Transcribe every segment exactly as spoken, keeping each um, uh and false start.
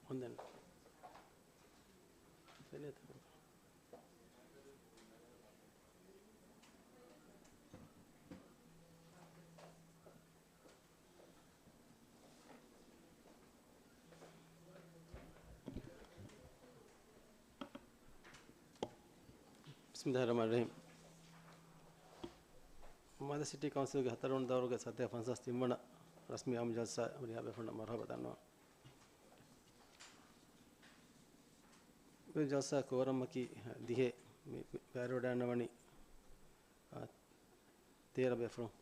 އޮންލައިން. ބިސްމިއްލާހިއްރަޙްމާނިއްރަޙީމް. މާލެ ސިޓީ ކައުންސިލްގެ ހަތަރުވަނަ ދައުރުގެ ސަތޭކަ ފަންސާސް ތިންވަނަ ރަސްމީ އާއްމު ޖަލްސާ ހުރިހާ ބޭފުޅުންނަށް މަރުޙަބާ ދަންނަވަން. މި ޖަލްސާ ކޯރަމަކީ ދިހަ. މި، މި ބައިވެރިވަޑައިގަންނަވަނީ، އާ، ތޭރަ ބޭފުޅުން.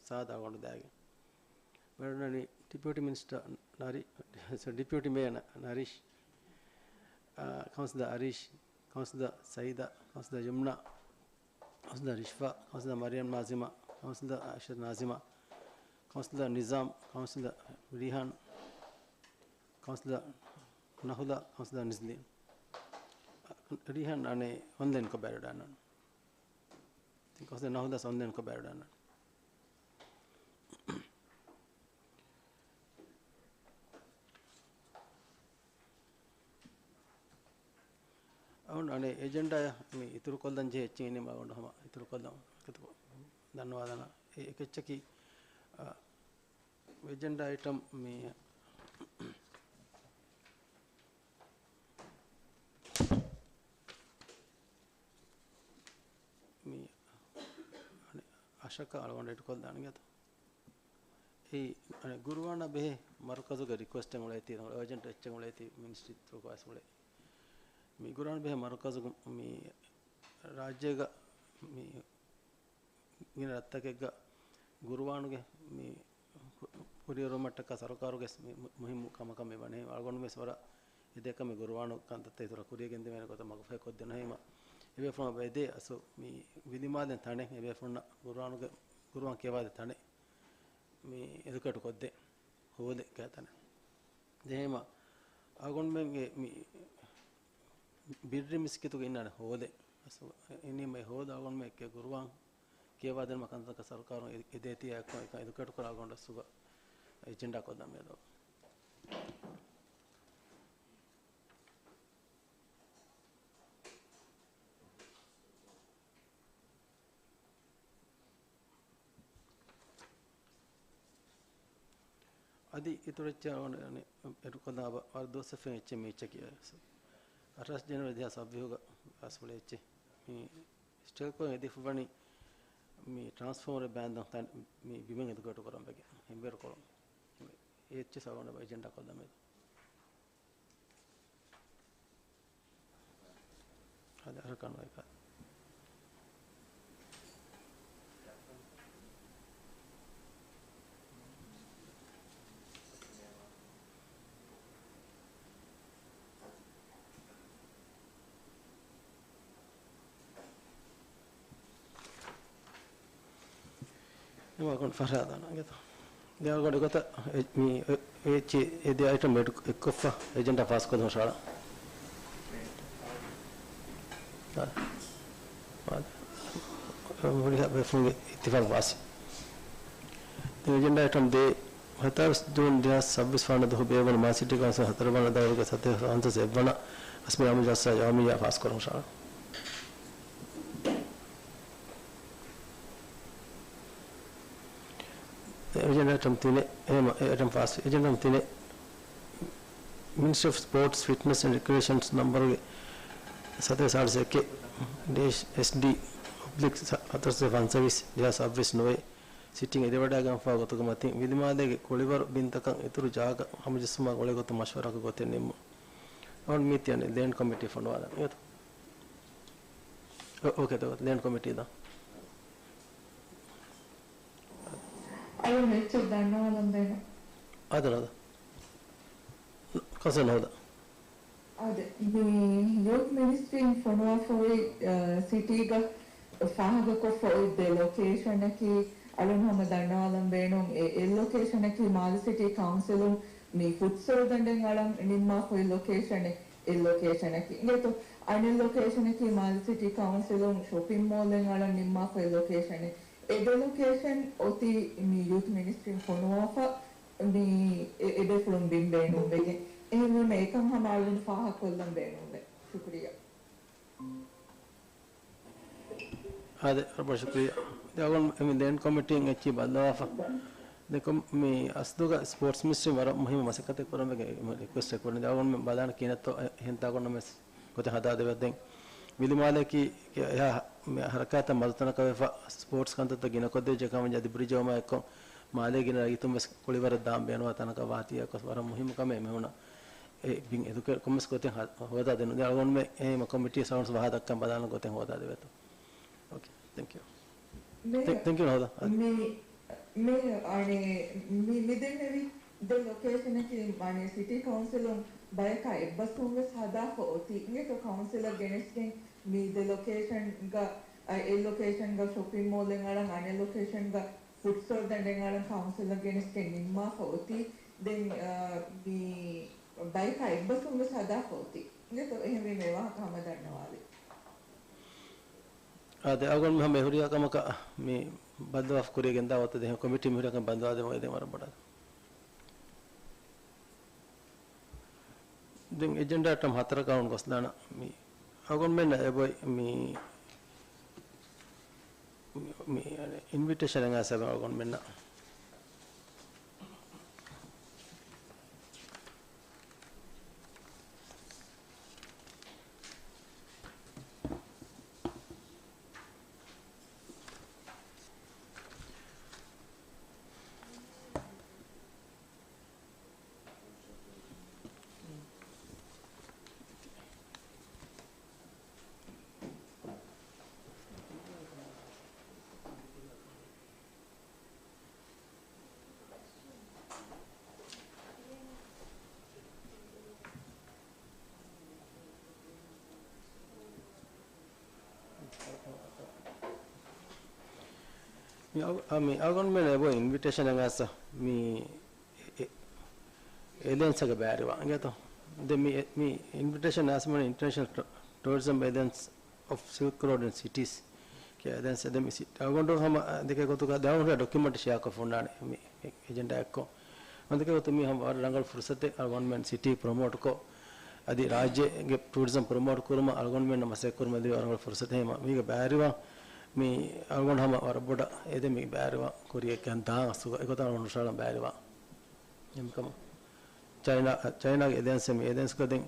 ސާދަ އަޅުގަނޑު ދާގެން. ވަޑައިގަންނަވަނީ ޑެޕިއުޓީ މިނިސްޓަރ ނަރި-، ޑެޕިއުޓީ މޭޔަރ ނަރީޝް، އާ، ކައުންސިލަރ އަރީޝް، ކައުންސިލަރ ސައީދާ، ކައުންސިލަރ ޔުމްނާ، ކައުންސިލަރ ރިޝްފާ، ކައުންސިލަރ މަރިޔަމް ނާޒިމާ، ކައުންސިލަރ އައިޝަތު ނާޒިމާ، ކައުންސިލަރ ނިޒާމް، ކައުންސިލަރ ރީހާން، ކައުންސިލަރ ނަހުލާ، ކައުންސިލަރ ނިޒްލީން. ރީހާން އަނެއް އޮންލައިންކޮށް ބައިވެރިވަޑައިގަންނަވަން. ކައުންސިލަރ ނަހުލާ އޮންލައިންކޮށް ބައިވެރިވަޑައިގަންނަވަން. އަޅުގަނޑު އަނެއް އެޖެންޑާއަށް މި އިތުރުކޮށްލަން ޖެހޭ އެއްޗެއް އިނީމަ އަޅުގަނޑު ހަމަ އިތުރުކޮށްލަން ދަންނަވާލާނަން. އެ އެކެއްޗަކީ، އަ، އެޖެންޑާ އައިޓަމް މި، މި އަށަކަށް އަޅުގަނޑު އެޑްކޮށްލާނެގެތޯ. އެއީ، އަނެއް ގުރުއާނާ ބެހޭ މަރުކަޒުގެ ރިކުއެސްޓެއް އުޅޭތީ، އަނެއް އާޖެންޓް އެއްޗެއް އުޅޭތީ މިނިސްޓްރީ ތުރުކައިސް އުޅޭ. މި ގުރުއާނާ ބެހޭ މަރުކަޒުގެ މި ރާއްޖޭގަ މި ގިނަ ރަށްތަކެއްގަ ގުރުއާނުގެ މި ކު-، ކުރިއެރުމަށްޓަކާ ސަރުކާރުގެ މި މު-، މުހިއްމު ކަމަކަށް މި ވަނީ. އަޅުގަނޑު ވެސް ވަރަށް އެދޭ ކަމެއް ގުރުއާނު ކަންތައްތައް އިތުރަށް ކުރިއަށް ގެންދެވޭނެ ގޮތަށް މަގުފަހި ކޮށްދޭނަ ހަމަ އެބޭފުޅުން އެދޭ އަސްލު މި ވިލިމާލެ ތަނެއް އެބޭފުޅުންނަށް ގުރުއާނުގެ، ގުރުއާން ކިޔަވާދޭ ތަނެއް މި އެޑިކޭޓް ކޮށްދޭ ހޯލެއް ގާތަނެއް. ދެހެމަ އަޅުގަނޑުމެންގެ މި ބިއްރި މިސްކިތުގެ އިންނާނެ ހޯލެއް. އަސްލު އިނީމަ އެ ހޯލަށް އަޅުގަނޑުމެން ގުރުއާން ކިޔަވާދިނުމަށް ކަންތަކަށް ސަރުކާރުން އެ-، އެދޭތީ އެކަން އެޑިކޭޓް ކުރާ އަޅުގަނޑު އަސްލުގަ އެޖެންޑާ ކޮށްލަން މިއަދު. އަދި އިތުރު އެއްޗެއް އަޅުގަނޑު އެޑްކޮށްލާ ވަރަށް ދުވަސްވެފައި އެއްޗެއް މި އެއްޗަކީ އައްޓައިސް ޖެނުއަރީ ދެހާސް ސައްބީސްގަ ފާސް އުޅޭ އެއްޗެއް. މި ސްޓެލްކޯ އެދިފަވަނީ މި ޓްރާންސްފޯމަރެއް ބާންދަން ތަން މި ބިމެއް އެޑިކޭޓް ކުރަން ވެގެން ހެންވޭރުކޮޅުން. އެ އެއްޗެއް އަޅުގަނޑު އެޖެންޑާ ކޮށްލަމޭ. އަދި އަރަކާން ވައިކާ. އެމަ އަޅުގަނޑު ފަރާތް ދާނަން އިނގޭތޯ. ދެން އަޅުގަނޑު ގޮތަށް އެ-، މި އެ-، އެ-، އެ-، އެ ދެ އައިޓަމް އެޑް-، އެއްކޮށްފަ އެޖެންޑާ ފާސްކޮށްލަން ޝާޅަ. އާ. އާ. ހުރިހާ ބޭފުޅުންގެ އިއްތިފާގު ފާސް. ދެން އެޖެންޑާ އައިޓަމް ދޭއް، ހަތާރަސް ޖޫން ދެހާސް ސައްބީސް ވާނަ ދުވަހު ބޭއްވުނު މާލެ ސިޓީ ކައުންސިލް ހަތަރުވަނަ ދައުރުގެ ސަތޭކަ ފަންސާސް އެއްވަނަ ރަސްމީ އާއްމު ޖަލްސާ ޔައުމިއްޔާ ފާސްކުރަން ޝާޅަ. އެޖެންޑާ އައިޓަމް ތިނެއް، އެހެން އެ އައިޓަމް ފާސް، އެޖެންޑާ އައިޓަމް ތިނެއް، މިނިސްޓްރީ އޮފް ސްޕޯޓްސް، ފިޓްނަސް އެންޑް ރެކްރިއޭޝަންސް ނަމްބަރުގެ ސަތޭކަ ސާޅީސް އެކެއް ޑޭޝް އެސްޑީ އޮބްލިކް ހަތަރުސައް ފަންސަވީސް ދެހާސް ސައްބީސް ނުވައެއް ސިޓިން އެދިވަޑައިގެންފާ ގޮތުގެ މަތިން ވިލިމާލޭގެ ކުޅިވަރު ބިންތަކަށް އިތުރު ޖާގަ ހަމަޖެއްސުމާ ގުޅޭ ގޮތުން މަޝްވަރާކު ގޮތެއް ނިންމުން. އަޅުގަނޑު މީތި އަނެއް ލޭންޑް ކޮމިޓީ ފޮނުވާލަން އިނގޭތޯ. އޯ-، އޯކޭ ތޯ، ލޭންޑް ކޮމިޓީ ދާ. އަޅުގަނޑު އެއްޗެއް ދަންނަވާލަން ބޭނުން. އާދެ، އާދެ. ކައުންސިލް ނަހުލާ. އާދެ، މި ޔޫތް މިނިސްޓްރީން ފޮނުވާފަ އޮތް، އަ، ސިޓީގަ ފާހަގަކޮށްފަ އޮތް ދެ ލޮކޭޝަނަކީ އަޅުން ހަމަ ދަންނަވާލަން ބޭނުން. އެ، އެއް ލޮކޭޝަނަކީ މާލެ ސިޓީ ކައުންސިލުން މި ފުޓްސޯލް ދަނޑެއް އަޅަން ނިންމާފަ އޮތް ލޮކޭޝަނެއް، އެއް ލޮކޭޝަނަކީ. އިނގޭތޯ، އަނެއް ލޮކޭޝަނަކީ މާލެ ސިޓީ ކައުންސިލުން ޝޮޕިން މޯލްއެއް އަޅަން ނިންމާފަ އޮތް ލޮކޭޝަނެއް. އެ ދެ ލޮކޭޝަން އޮތީ މި ޔޫތް މިނިސްޓްރީން ފޮނުވާފަ މި އެ-، އެބޭފުޅުން ބިން ބޭނުންވެގެން. އެހެންވީމަ އެކަން ހަމަ އަޅުގަނޑު ފާހަގަކޮށްލަން ބޭނުންވޭ. ޝުކުރިއްޔާ. އާދެ، ވަރަށް ބޮޑަށް ޝުކުރިއްޔާ. ދެން އަޅުގަނޑު މި ދެން ކޮމިޓީން އެއްޗެއް ބައްލަވާފަ. ދެން ކޮ-، މި އަސްލުގަ ސްޕޯޓްސް މިނިސްޓްރީ ވަރަށް މުހިއްމު މަސައްކަތެއް ކުރަން ވެގެން ރިކުއެސްޓް ކުރަނީ. ދެން އަޅުގަނޑު މި ބަލާން ކިހިނެއްތޯ އެ-، އެހެން ތާކުން ނަމަވެސް ގޮތެއް ހަދާދެވޭ. ދެން ވިލިމާލެއަކީ އެ-، އެހާ މި ހަރަކާތަށް މަދުތަނަކަށް ވެފަ ސްޕޯޓްސް ކަންތައްތައް ގިނަކޮށްދޭ ޖެކަމަން އަދި ބްރިޖަވުމާ އެއްކޮށް މާލޭ ގިނަ ރައްޔިތުން ވެސް ކުޅިވަރަށް ދާން ބޭނުންވާ ތަނަކަށް ވާތީއަކަސް ވަރަށް މުހިއްމު ކަމެއް މިހުންނަ. އެ ބިން އެދުކެ ކޮންމެސް ގޮތެއް ހަ-، ހޯދާ ދެނު. ދެން އަޅުގަނޑުމެ އެ މަ ކޮމިޓީ ސައުންޑްސް ވަހާ ދައްކަން ބަލާނަ ގޮތެއް ހޯދާ ދެވޭތޯ. އޯކޭ، ތެންކް ޔޫ. މޭޔަރ، ތެންކް ޔޫ ހޯދާ. މި، މޭޔަރ، އަނެ، މި، މި ދެންނެވި ދެ ލޮކޭޝަނަކީ، އަނެ، ސިޓީ ކައުންސިލުން ބަޔަކާ އެއްބަސްވުން ވެސް ހަދާފަ އޮތީ. އިނގޭތޯ ކައުންސިލަށް ގެނެސްގެން މި ދެ ލޮކޭޝަންގަ، އަ، އެއް ލޮކޭޝަންގަ ޝޮޕިން މޯލެއް އަޅަން، އަނެއް ލޮކޭޝަންގަ ފުޓްސޯލް ދަނޑެއް އަޅަން ކައުންސިލަށް ގެނެސްގެން ނިންމާފަ އޮތީ. ދެން، އަ، މި ބަޔަކާ އެއްބަސްވުން ވެސް ހަދާފަ އޮތީ. އިނގޭތޯ އެހެންވީމަ އެ ވާހަކަ ހަމަ ދަންނަވާލި. އާދެ، އަޅުގަނޑު މި ހަމަ އެ ހުރިހާ ކަމަކަށް މި ބައްލަވާފަ ކުރިޔަށް ގެންދާ އޮތަ ދެހެން ކޮމިޓީ މި ހުރިހާ ކަމެއް ބައްލަވާ ދެމުގަ ދެން ވަރަށް ބޮޑަށް. ދެން އެޖެންޑާ އައިޓަމް ހަތަރަކަށް އަޅުގަނޑު ގޮސްދާނަން. މި އަޅުގަނޑުމެންނަށް އެބޮތް މި، މި، މި އިންވިޓޭޝަން އެނގާ ސަބަބަށް އަޅުގަނޑުމެންނަށް. މި އަޅު-، އަ، މި އަޅުގަނޑުމެން އެބޮތް އިންވިޓޭޝަން އައިސް މި އެ-، އެލިއަންސްގެ ބައިވެރިވާ އިނގޭތޯ. ދެން މި އެ-، މި އިންވިޓޭޝަން އައިސް މި އިންޓަރނޭޝަނަލް ޓު-، ޓޫރިޒަމް އެލިއަންސް އޮފް ސިލްކް ރޯޑް އެންޑް ސިޓީސް ކިޔާ އެލިއަންސް. ދެން މި ސި-، އަޅުގަނޑު ހަމަ ދެކެ ގޮތުގަ ދެ އަޅުގަނޑު ޑޮކިއުމަންޓް ޝެއާކޮށްފަ ހުންނާނެ މި އެ-، އެޖެންޑާ އެއްކޮށް. އަނދަކެ ގޮތު މި ހަމަ ވަރަށް ރަނގަޅު ފުރުސަތެއް އަޅުގަނޑުމެން ސިޓީ ޕްރޮމޯޓްކޮށް، އަދި ރާއްޖޭގެ ޓޫރިޒަމް ޕްރޮމޯޓް ކުރުމަށް އަޅުގަނޑުމެންނަށް މަސައްކަތް ކުރުމަށް ލިބޭ ވަރަށް ރަނގަޅު ފުރުސަތެއް. ހަމަ މީގެ ބައިވެރިވާ މި އަޅުގަނޑު ހަމަ ވަރަށް ބޮޑަށް އެދެން މި ބައިވެރިވާ ކުރިޔަށް ގެންދާން އަސްލުގަ އެގޮތަށް އަޅުގަނޑު ހުށަހަޅަން ބައިވެރިވާ. އެހެންކަމުން ޗައިނާ، ޗައިނާގެ އެލިއަންސް މި އެލިއަންސްގަ ދެން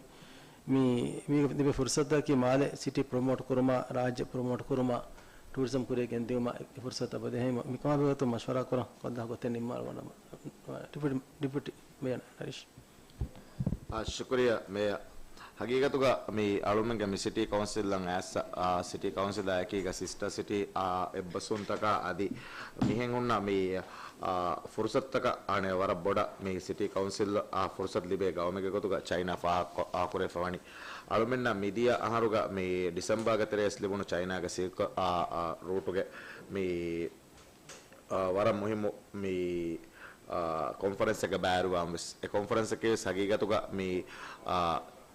މި، މީގެ ލިބޭ ފުރުސަތަކީ މާލެ ސިޓީ ޕްރޮމޯޓް ކުރުމަށް، ރާއްޖެ ޕްރޮމޯޓް ކުރުމަށް، ޓޫރިޒަމް ކުރިޔަށް ގެންދިއުމަށް އެ ފުރުސަތު އެބަދޭ. މިކަމާ ބެހޭގޮތުން މަޝްވަރާ ކުރަން ކޮންދާ ގޮތެއް ނިންމާލަން. ޑިޕުޓީ، ޑިޕުޓީ މޭޔަރ ހަރީޝް. އާ، ޝުކުރިއްޔާ މޭޔަރ. ހަގީގަތުގަ މި އަޅުމެންގެ މި ސިޓީ ކައުންސިލްއަށް އައިސް، އާ، ސިޓީ ކައުންސިލާ އެކީގަ ސިސްޓަ ސިޓީ، އާ، އެއްބަސްވުންތަކާ އަދި މިހެން ހުންނަ މި، އާ، ފުރުސަތުތަކަށް އަނެއް ވަރަށް ބޮޑަށް މި ސިޓީ ކައުންސިލްއަށް ފުރުސަތު ލިބޭ ގައުމެއްގެ ގޮތުގަ ޗައިނާ ފާހަގަ ކުރެވިފަވަނީ. އަޅުމެންނަށް މިދިޔަ އަހަރުގަ މި ޑިސެމްބާގެ ތެރޭސް ލިބުނު ޗައިނާގެ ސިލްކް، އާ، އާ، ރޫޓުގެ މި އާ، ވަރަށް މުހިއްމު މި، އާ، ކޮންފަރެންސެއްގެ ބައިވެރިވާން ވެސް. އެ ކޮންފަރެންސަކީ ވެސް ހަގީގަތުގަ މި، އާ،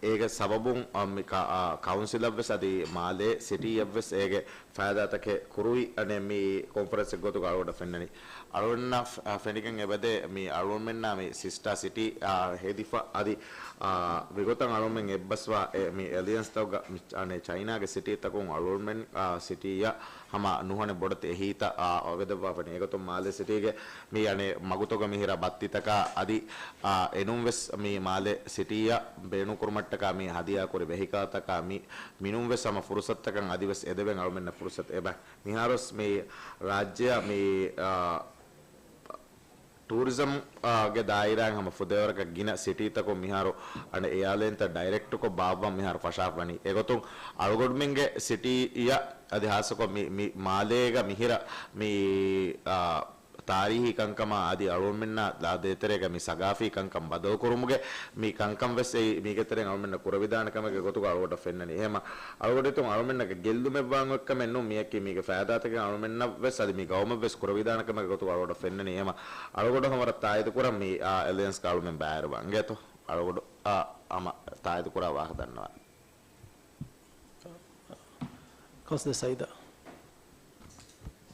އޭގެ ސަބަބުން، އާ، މި ކަ-، އާ، ކައުންސިލަށް ވެސް އަދި މާލޭ ސިޓީއަށް ވެސް އޭގެ ފައިދާތަކެއް ކުރުވި އަނެއް މި ކޮންފަރެންސެއް ގޮތުގަ އަޅުގަނޑަށް ފެންނަނީ. އަޅުގަނޑަށް ފެ-، އާ، ފެނިގެން އެބަދޭ މި އަޅުގަނޑުމެންނާ މި ސިސްޓާ ސިޓީ، އާ، ހެދިފަ އަދި، އާ، މިގޮތަށް އަޅުގަނޑުމެން އެއްބަސްވާ އެ މި އެލިއަންސްތަކުގަ މި، އަނެއް ޗައިނާގެ ސިޓީތަކުން އަޅުގަނޑުމެން، އާ، ސިޓީއަށް ހަމަ ނުހަނެއް ބޮޑެތި އެހީތައް، އާ، އޮވެދެއްވާފަނި. އެގޮތުން މާލެ ސިޓީގެ މި އަނެއް މަގުތަކުގަ މިހިރަ ބައްތިތަކާ އަދި، އާ، އެނޫން ވެސް މި މާލެ ސިޓީއަށް ބޭނުންކުރުމަށްޓަކާ މި ހަދިޔާކުރި ވެހިކަލްތަކާ މި މިނޫން ވެސް ހަމަ ފުރުސަތުތަކަށް އަދިވެސް އެދެވެން އަޅުމެންނަށް ފުރުސަތު އެބަ. މިހާރުވެސް މި ރާއްޖެއަށް މި، އާ، ޓޫރިޒަމް، އާ، ގެ ދާއިރާއިން ހަމަ ފުދޭވަރަކަށް ގިނަ ސިޓީތަކުން މިހާރު އަނެއް އެއާލައިންތައް ޑައިރެކްޓުކޮށް ބާއްވަން މިހާރު ފަށާފަނީ. އެގޮތުން އަޅުގަނޑުމެންގެ ސިޓީއަށް އަދި ހާއްސަކޮށް މި، މި މާލޭގަ މިހިރަ މި، އާ، ތާރީހީ ކަންކަމާ އަދި އަޅުގަނޑުމެންނާ ދޭތެރޭގަ މި ސަގާފީ ކަންކަން ބަދަލުކުރުމުގެ މި ކަންކަން ވެސް އެއީ މީގެ ތެރެއިން އަޅުމެންނަށް ކުރެވިދާނެ ކަމެއްގެ ގޮތުގަ އަޅުގަނޑަށް ފެންނަނީ. އެހެމަ އަޅުގަނޑު އަޅުމެންނަކަށް ގެއްލުމެއްވާން އޮތްކަމެއް ނޫން. މިއަކީ މީގެ ފައިދާތަކެއް އަޅުމެންނަށް ވެސް އަދި މި ގައުމަށް ވެސް ކުރެވިދާނެ ކަމެއްގެ ގޮތުގަ އަޅުގަނޑަށް ފެންނަނީ. އެހެމަ އަޅުގަނޑު ހަމަ ވަރަށް ތާއީދު ކުރަން މި، އާ، އެލިއަންސްގަ އަޅުމެން ބައިވެރިވާން އިނގޭތޯ. އަޅުގަނޑު، އާ، ހަމަ ތާއީދު ކުރާ ވާހަކަ ދަންނަވާ. ކައުންސިލަރ ސައީދާ.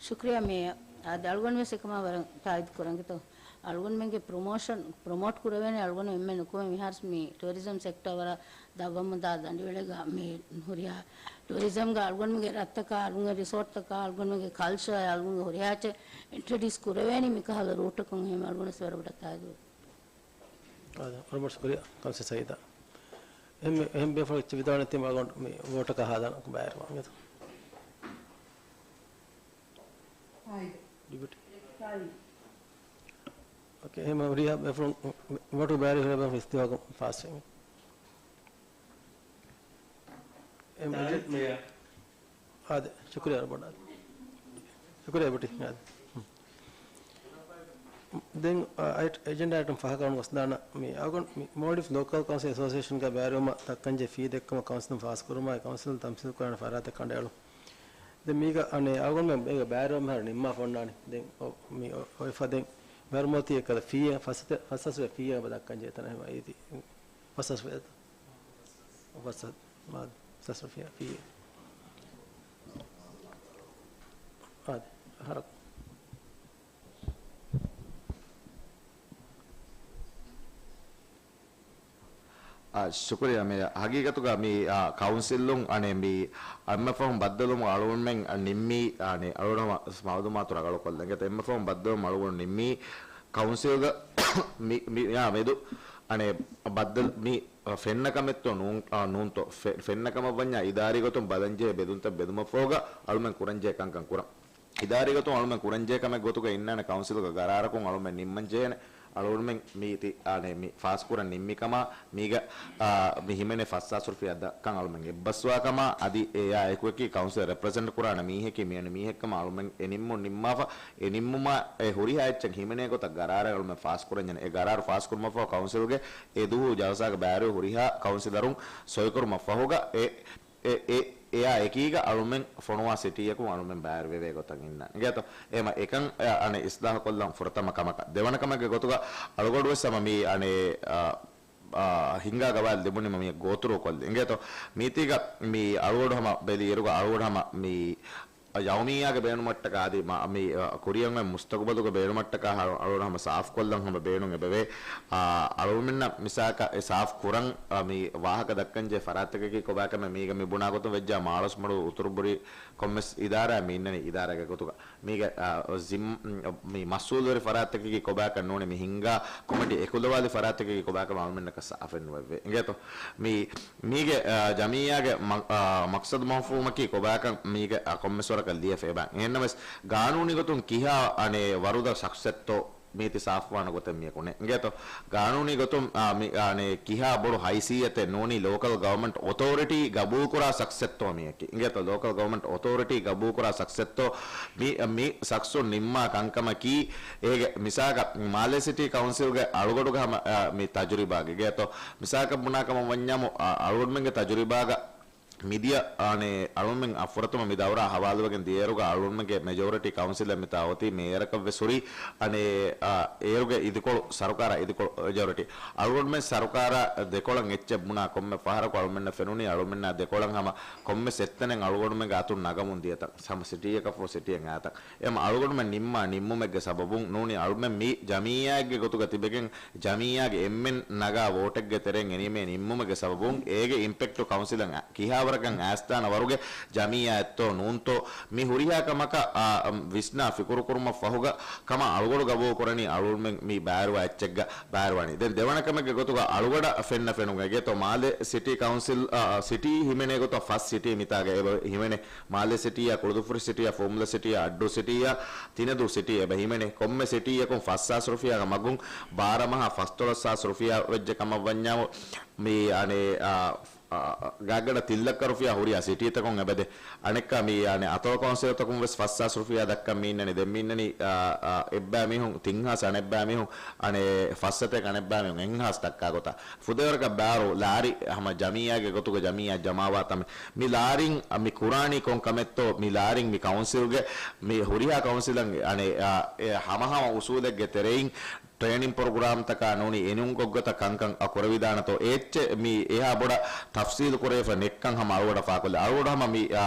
ޝުކްރިޔާ މޭޔަރ. އާދެ، އަޅުގަނޑު ވެސް އެކަމާ ވަރަށް ތާއީދު ކުރަން އިނގޭތޯ. އަޅުގަނޑުމެންގެ ޕްރޮމޯޝަން، ޕްރޮމޯޓް ކުރެވޭނެ އަޅުގަނޑު އެންމެ ނުކުމެ މިހާރު މި ޓޫރިޒަމް ސެކްޓަރ ވަރަށް ދަށްވަމުންދާ ދަނޑިވެޅެއްގަ މި ހުރިހާ ޓޫރިޒަމްގަ އަޅުގަނޑުމެންގެ ރަށްތަކާ، އަޅުގަނޑުގެ ރިސޯޓްތަކާ، އަޅުގަނޑުމެންގެ ކަލްޗާ، އަޅުގަނޑުގެ ހުރިހާ އެއްޗެއް އިންޓްރޮޑިއުސް ކުރެވޭނީ މިކަހަލަ ރޫޓަކުން ހެމަ އަޅުގަނޑު ވަރަށް ބޮޑަށް ތާއީދު. އާދެ، ވަރަށް ބޮޑަށް ޝުކުރިއްޔާ ކައުންސިލް ސައީދާ. އެހެން، އެހެން ބޭފުޅަކު އެއްޗެއް ވިދާޅުވާނެތީ އަޅުގަނޑު މި ވޯޓަކަށް ހަދާނަކަން ބައިވެރިވާން އިނގޭތޯ؟ ޑިޕިއުޓީ. އޯކޭ، އެހެން ހުރިހާ ބޭފުޅުން ވޯޓު ބައިވެރި ހުރިހާ ބޭފުޅުން އިސްތިއުފާކޮށް ފާސްވެ. އެ މަޖި-، އާދެ، ޝުކުރިއްޔާ ވަރަށް ބޮޑަށް. ޝުކުރިއްޔާ ޑިޕިއުޓީ. އާދެ. ދެން، އަ، އައިޓް-، އެޖެންޑާ އައިޓަމް ފަހަކަށް ގޮސްދާނަން މި އަޅުގަނޑު މި މޯލްޑިވްސް ލޯކަލް ކައުންސިލް އެސޯސިއޭޝަންގެ ބައިވެރިވުމަށް ދައްކަންޖެހޭ ފީ ދެއްކުމަށް ކައުންސިލުން ފާސްކުރުމާއި ކައުންސިލުން ތަމްސީލް ކުރާނެ ފަރާތެއް ކަނޑައެޅުން. ދެން މީގަ އަނެއް އަޅުގަނޑުމެން މީގަ ބައިވެރިވަން މިހާރު ނިންމާފަ އޮންނާނީ. ދެން އޮ-، މި އޮ-، އޮތްފަ ދެން ބައިވެރިވުމަށް އޮތީ އެއްކަލަ ފީއެއް ފަސް އަސް-، ފަސް އަސް ރުފިޔާ އެބަ ދައްކަން ޖެހޭ ތަނަށް ހަމަ އޭތި. ފަސް އަސް ރުފިޔާ. ފަސް އަސް، މާ، ފަސް އަސް ރުފިޔާ ފީއެއް. އާދެ، ހަރަކު. އާ، ޝުކުރިއްޔާ މޭޔަރ. ހަގީގަތުގަ މި، އާ، ކައުންސިލުން އަނެއް މި އެންމެ ފަހުން ބައްދަލުވުމަށް އަޅުގަނޑުމެން ނިންމީ، އަނެއް އަޅުގަނޑު ހަމަ މައުލޫމާތު ރަނގަޅުކޮށްލަން. އެނގޭތޯ، އެންމެ ފަހުން ބައްދަލުވުމަށް އަޅުގަނޑު ނިންމީ ކައުންސިލްގަ މި، މި، އާ، މެދު އަނެއް ބައްދަލު މި ފެންނަ ކަމެއްތޯ ނޫން، އާ، ނޫންތޯ. ފެ-، ފެންނަ ކަމަށް ވަންޏާ އިދާރީ ގޮތުން ބަލަންޖެހޭ ބެލުންތައް ބެލުމަށްފަހުގަ އަޅުމެން ކުރަންޖެހޭ ކަންކަން ކުރަން. އިދާރީ ގޮތުން އަޅުމެން ކުރަންޖެހޭ ކަމެއް ގޮތުގަ އިންނާނެ ކައުންސިލުގަ ގަރާރަކުން އަޅުމެން ނިންމަންޖެހޭނެ. އަޅުގަނޑުމެން މީތި، އާނެ، މި ފާސްކުރަން ނިންމި ކަމާ، މީގަ، އާ، މި ހިމެނޭ ފަސް ހާސް ރުފިޔާ ދައްކަން އަޅުމެން އެއްބަސްވާ ކަމާ، އަދި އެއާ އެކުއެކީ ކައުންސިލަށް ރެޕްރެޒެންޓް ކުރާނެ މީހެކޭ މިއަންނަ މީހެއްކަމަށް އަޅުމެން އެ ނިންމުން ނިންމާފަ. އެ ނިންމުމާ އެ ހުރިހާ އެއްޗެއް ހިމެނޭ ގޮތަށް ގަރާރެއް އަޅުމެން ފާސްކުރަންޖެހޭނެ. އެ ގަރާރު ފާސްކުރުމަށްފަހު ކައުންސިލްގެ އެ ދުވަހު ޖަލްސާގެ ބައިވެރި ހުރިހާ ކައުންސިލަރުން ސޮއިކުރުމަށްފަހުގަ އެ އެ، އެ، އެއާ އެކީގަ އަޅުމެން ފޮނުވާ ސިޓީއަކުން އަޅުމެން ބައިވެރިވެވޭ ގޮތަށް އިންނަން. އިނގޭތޯ؟ އެހެމަ އެކަން، އަ، އަނެއް އިސްލާހުކޮށްލަން ފުރަތަމަ ކަމަކަށް. ދެވަނަ ކަމެއްގެ ގޮތުގަ އަޅުގަޑުވެސް ހަމަ މީ އަނެއް، އަ، އަ، ހިންގާ ގަވާއިދު ލިބުނީމަ މީ ގޯތުރުކޮށްލި. އިނގޭތޯ؟ މީތީގަ މީ އަޅުގަޑު ހަމަ ބެލި އިރުގަ އަޅުގަޑު ހަމަ މީ ޔައުމިއްޔާގެ ބޭނުމަށްޓަކާ އަދި މަ-، މި، އަ، ކުރިއަށް އޮތް މުސްތަގުބަލުގެ ބޭނުމަށްޓަކާ ހަ-، އަޅުގަނޑު ހަމަ ސާފުކޮށްލަން ހަމަ ބޭނުން އެބަވޭ. އަ، އަޅުގަނޑުމެންނަށް މިސާކަށް އެ ސާފު ކުރަން، އަ، މި ވާހަކަ ދައްކަންޖެހޭ ފަރާތްތަކަކީ ކޮބާކަމެއް މީގަ މި ބުނާ ގޮތުން ވެއްޖާ މާޅޮސްމަޑު އުތުރުބުރި ކޮންމެސް އިދާރާ މި އިންނަނީ އިދާރާގެ ގޮތުގަ. މީގެ، އަ، ޒިން-، މި މަސްއޫލުވެރި ފަރާތްތަކަކީ ކޮބާކަށް ނޫނީ މި ހިންގާ ކޮމިޓީ އެކުލަވާލި ފަރާތްތަކަކީ ކޮބާކަމެއް އަޅުމެންނަކަށް ސާފެއް ނުވެއްވޭ. އިނގޭތޯ؟ މި މީގެ، އާ، ޖަމިއްޔާގެ މަ-، އާ، މަޤްޞަދު މަފްހޫމަކީ ކޮބާކަން މީގެ، އާ، ކޮންމެސް ވަރަކަށް ލިޔެފަ އެބަ. އެހެންނަމަވެސް، ގާނޫނީ ގޮތުން ކިހާ އަނެއް ވަރުދަ ޝަޚްޞެއްތޯ މީތި ސާފުވާނެ ގޮތެއް މިޔަކު ނެތް. އިނގޭތޯ؟ ގާނޫނީ ގޮތުން، އާ، މި، އާނެ، ކިހާ ބޮޑު ހައިސިއްޔަތެއް ނޫނީ ލޯކަލް ގަވަމަންޓް އޮތޯރިޓީ ގަބޫލުކުރާ ޝަޚްޞެއްތޯ މިޔަކީ. އިނގޭތޯ؟ ލޯކަލް ގަވަމަންޓް އޮތޯރިޓީ ގަބޫލުކުރާ ޝަޚްޞެއްތޯ މި، މި ޝަޚްޞުން ނިންމާ ކަންކަމަކީ، އޭގެ މިސާކަށް މާލޭ ސިޓީ ކައުންސިލްގެ އަޅުގަޑުގެ ހަމަ، އާ، މި ތަޖުރިބާގެ. އިނގޭތޯ؟ މިސާކަށް ބުނާ ކަމަށް ވަންޏާމު، އަ-، އަޅުގަނޑުމެންގެ ތަޖުރިބާގަ މިދިޔަ، އާނެ، އަޅުމެން އަ، ފުރަތަމަ މި ދައުރާ ހަވާލުވެގެން ދިޔައިރުގަ އަޅުމެންގެ މެޖޯރިޓީ ކައުންސިލެއް މިތާ އޮތީ މޭޔަރަކަށްވެސް ހުރީ، އަނެއް، އާ، އޭރުގެ އިދިކޮޅު ސަރުކާރާ އިދިކޮޅު މެޖޯރިޓީ. އަޅުގަނޑުމެން ސަރުކާރާ ދެކޮޅަށް އެއްޗެއް ބުނާ ކޮންމެ ފަހަރަކު އަޅުމެންނަށް ފެނުނީ އަޅުމެންނާ ދެކޮޅަށް ހަމަ ކޮންމެސް އެއްތަނެއް އަޅުގަނޑުމެންގެ އަތުން ނަގަމުން ދިޔަތަން. ހަމަ ސިޓީއަކަށްފަހު ސިޓީއެއް އައިތަން. އެހެމަ އަޅުގަނޑުމެން ނިންމާ ނިންމުމެއްގެ ސަބަބުން ނޫނީ އަޅުމެން މި ޖަމިއްޔާއެއްގެ ގޮތުގަ ތިބެގެން ޖަމިއްޔާގެ އެންމެން ނަގާ ވޯޓެއްގެ ތެރެއިން އެނީމޭ ނިންމުމެއްގެ ސަބަބުން އޭގެ އިމްޕެކްޓު ކައުންސިލަށް އަ-، ކިހާވަރަކަށް އައިސްދާނެ ވަރުގެ ޖަމިއްޔާއެއްތޯ ނޫންތޯ މި ހުރިހާ ކަމަކަށް އާ، ވިސްނާ ފިކުރުކުރުމަށް ފަހުގަ ކަމަށް އަޅުގަޑު ގަބޫލުކުރަނީ އަޅުގަނޑުމެން މި ބައިވެރިވާ އެއްޗެއްގަ ބައިވެރިވާނީ. ދެން ދެވަނަ ކަމެއްގެ ގޮތުގަ އަޅުގަޑަށް ފެންނަ ފެނުމެއް އިނގޭތޯ މާލެ ސިޓީ ކައުންސިލް، އާ، ސިޓީ ހިމެނޭ ގޮތަށް ފަސް ސިޓީ މިތާގަ އެބަ ހިމެނޭ. މާލެ ސިޓީއާ، ކުޅުދުފުށި ސިޓީއާ، ފުވައްމުލައް ސިޓީއާ، އައްޑޫ ސިޓީއާ، ތިނެދޫ ސިޓީ އެބަ ހިމެނޭ. ކޮންމެ ސިޓީއަކުން ފަސް ހާސް ރުފިޔާގެ މަގުން ބާރަ މަހާ ފަސްދޮޅަސް ހާސް ރުފިޔާ ވެއްޖެ ކަމަށް ވަންޏާމު، މި އަނެއް، އާ، އާ، ގާތްގަނޑަށް ތިން ލައްކަ ރުފިޔާ ހުރިހާ ސިޓީތަކުން އެބަދޭ. އަނެއްކާ މި އަނެއް އަތޮޅު ކައުންސިލްތަކުން ވެސް ފަސް ހާސް ރުފިޔާ ދައްކަން މި އިންނަނީ. ދެން މި އިންނަނީ، އާ، އާ، އެއްބައި މީހުން، ތިން ހާސް އަނެއްބައި މީހުން، އަނެއް ފަސް ސަތޭކަ އަނެއްބައި މީހުން އެއް ހާސް ދައްކާ ގޮތަށް. ފުދޭވަރަކަށް ބާރު ލާރި ހަމަ ޖަމިއްޔާގެ ގޮތުގަ ޖަމިއްޔާ ޖަމާވާ ތަނެއް. މި ލާރިން، އަ، މި ކުރާނީ ކޮން ކަމެއްތޯ، މި ލާރިން މި ކައުންސިލްގެ މި ހުރިހާ ކައުންސިލަށް އަނެއް، އާ، އެ ހަމަހަމަ އުސޫލެއްގެ ތެރެއިން ޓްރޭނިން ޕްރޮގްރާމްތަކާ ނޫނީ އެނޫންކޮށްގޮތަށް ކަންކަން އަ ކުރެވިދާނެތޯ، އެއްޗެއް މި އެހާ ބޮޑަށް ތަފްސީލު ކުރެވިފަ ނެއްކަން ހަމަ އަޅުގަޑަށް ފާކޮށްލި. އަޅުގަޑު ހަމަ މި، އާ،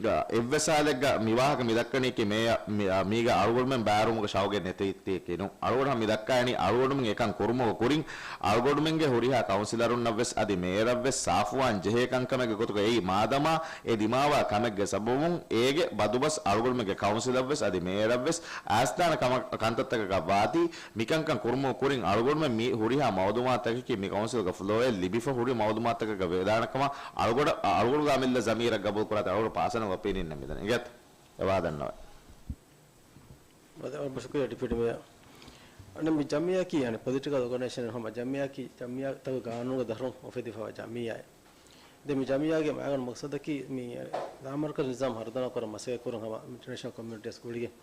ގ، އެއްވެސް ހާލެއްގަ މި ވާހަކަ މި ދައްކަނީކީ މޭޔަ، މި، އ، މީގަ އަޅުގަނޑުމެން ބައިވެރިވުމުގެ ޝައުގެއް ނެތިއްތިއެކޭ ނޫން. އަޅުގަނޑު މި ދައްކާނީ އަޅުގަނޑުމެން އެކަން ކުރުމުގަ ކުރިން އަޅުގަނޑުމެންގެ ހުރިހާ ކައުންސިލަރުންނަށްވެސް އަދި މޭޔަރަށްވެސް ސާފުވާން ޖެހޭ ކަންކަމެއްގެ ގޮތުގަ އެއީ، މާދަމާ އެ ދިމާވާ ކަމެއްގެ ސަބަބުން އޭގެ ބަދުބަސް އަޅުގަނޑުމެންގެ ކައުންސިލަށްވެސް އަދި މޭޔަރަށްވެސް އައިސްދާނެ ކަމަށް، ކަންތައްތަކަކަށް ވާތީ، މިކަންކަން ކުރުމުގަ ކުރިން އަޅުގަނޑުމެން މި ހުރިހާ މައުލޫމާތުތަކަކީ މި ކައުންސިލްގެ ފްލޯއެއް ލިބިފަ ހުރި މައުލޫމާތުތަކެއްގަ ވެދާނެ ކަމަށް އަޅުގަޑަ، އަޅުގަޑުގެ އަމިއްލަ ޒަމީރަށް ގަބޫލު ކުރާތީ އަޅުގަޑު ޕާސަނަލް އޮޕީނިއަން މިދަނީ. އިނގޭތަ؟ އެ ވާހަކަ ދަންނަވަން. ވަދެ، ވަރަށް ޝުކުރިއްޔާ ޑެޕިއުޓީ މޭޔަރ. އަނެއް މި ޖަމިއްޔާއަކީ އަނެއް ޕޮލިޓިކަލް އޯގަނައިޒޭޝަނެއް ހަމަ ޖަމިއްޔާއަކީ ޖަމިއްޔާތަކުގެ ގާނޫނުގެ ދަށުން އުފެދިފައިވާ ޖަމިއްޔާއެއް. ދެން މި ޖަމިއްޔާގެ މައިގަނޑު މަޤްޞަދަކީ މި ލާމަރުކަޒީ ނިޒާމް ހަރުދަނާ ކުރަން މަސައްކަތް ކުރުން ހަމަ އިންޓަރނޭޝަނަލް ކޮމިއުނިޓީއަށް ގުޅިގެން.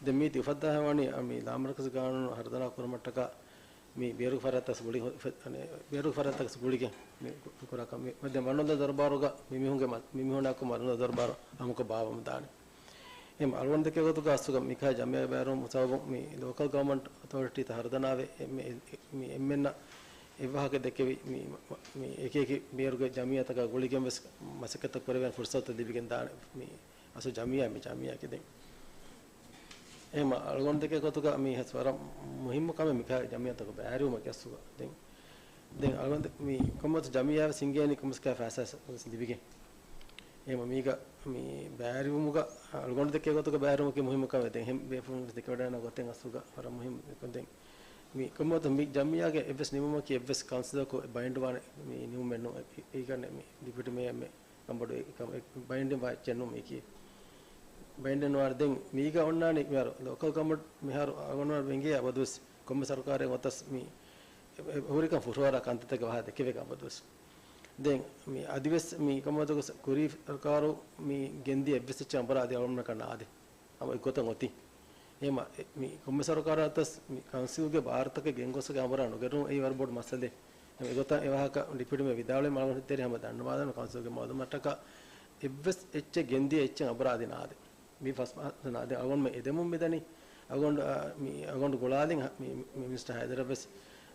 ދެން މީތި އުފައްދާފައިވަނީ މި ލާމަރުކަޒީ ގާނޫނު ހަރުދަނާ ކުރުމަށްޓަކާ މި ބޭރުގެ ފަރާތްތަކަށް ގުޅި، އަނެއް، ބޭރުގެ ފަރާތްތަކަށް ގުޅިގެން މި ކުރާ ކަމެއް. ދެން މަންމަދު ދަރުބާރުގަ މި މީހުންގެ މަ-، މި މީހުންނާއެކު މަންމަދު ދަރުބާރު ހަމަކޮށް ބާއްވަމުން ދާނެ. އެހެން އަޅުގަނޑު ދެކޭ ގޮތުގަ އަސްލުގަ މިކަހަލަ ޖަމިއްޔާ ބޭރުވުމުގެ ސަބަބުން މި ލޯކަލް ގަވަރމަންޓް އޮތޯރިޓީތައް ހަރުދަނާވެ، އެ-، މި-، މި އެންމެންނަށް އެއްވާހަކަ ދެކެވި، މި، މި އެކި އެކި ބޭރުގެ ޖަމިއްޔާތަކާ ގުޅިގެން ވެސް މަސައްކަތްތައް ކުރެވޭނެ ފުރުސަތުތައް ލިބިގެން ދާނެ. މި އަސްލު ޖަމިއްޔާ، މި ޖަމިއްޔާއަކީ ދެން. އެހެން އަޅުގަނޑު ދެކޭ ގޮތުގަ މި ހަސް ވަރަށް މުހިއްމު ކަމެއް މިކަހަލަ ޖަމިއްޔާތަކުގެ ބައިވެރިވުމަކީ އަސްލުގަ. ދެން، ދެން އަޅުގަނޑު މި ކޮންމެވެސް ޖަމިއްޔާވެސް ހިނގޭނީ ކޮންމެވެސް ކަހަލަ ފައިސާ ލިބިގެން. އެހެން މީގަ މި ބައިވެރިވުމުގަ އަޅުގަނޑު ދެކޭ ގޮތުގަ ބައިވެރިވުމަކީ މުހިއްމު ކަމެއް. ދެން އެހެން ބޭފުޅުން ވެސް ދެކެވަޑައިގަންނަ ގޮތެއް އަސްލުގަ ވަރަށް މުހިއްމު. ދެން މި ކޮންމެވެސް މި ޖަމިއްޔާގެ އެއްވެސް ނިމުމަކީ އެއްވެސް ކައުންސިލަކު ބައިންޑް ވާނެ މި ނިމުމެއް ނޫން. އެ-، އެ-، އެކަން މި ޑެޕިއުޓީ މޭޔަރ މެ ކަންބޮޑުވެ ކަމެއް ބައިންޑިން ވާ އެއްޗެއް ނޫން މީކީ. ބައިންޑިން ނުވާނެ. ދެން މީގަ އޮންނާނީ މިހާރު ލޯކަލް ގަވަރމަންޓް މިހާރު އަޅުގަނޑު ވެންގިޔާ އަބަދުވެސް ކޮންމެ ސަރުކާރެއް އޮތަސް މި އެ-، އެ-، ހުރިކަން ފުށުއަރާ ކަންތައްތަކެއް ވާހަކަ ދެކެވޭ އަބަދުވެސް. ދެން މި އަދިވެސް މި ކަމަށް ކުރީ ސަރުކާރު މި ގެންދިޔަ އެއްވެސް އެއްޗެއް އަނބުރާ އަދި އަޅުގަނޑަކަށް ނާދޭ. އަމަ އެއްގޮތަށް އޮތީ. އެހެން މި ކޮންމެ ސަރުކާރަށް އޮތަސް މި ކައުންސިލްގެ ބާރުތަކެއް ގެންގޮސްގެން އަނބުރާ ނުގެންނުން އެއީ ވަރަށް ބޮޑު މައްސަލައެއް. އެހެން އެގޮތަށް އެވާހަކަ ޑެޕިއުޓީ މޭޔަރ ވިދާޅުވީ އަޅުގަނޑު ތެރޭ ހަމަ ދަންނަވާލަން ކައުންސިލްގެ މައުލޫމާތަކަށް އެއްވެސް އެއްޗެއް ގެންދިޔަ އެއްޗެއް އަނބުރާ އަދި ނާދޭ. މި ފަސް މަހަށް ނާދޭ. އަޅުގަނޑުމެން އެދެމުން މިދަނީ. އަޅުގަނޑު، އާ، މި އަޅުގަނޑު ގުޅާލިން މި، މި މިނިސްޓަރ ހައިދަރަށް ވެސް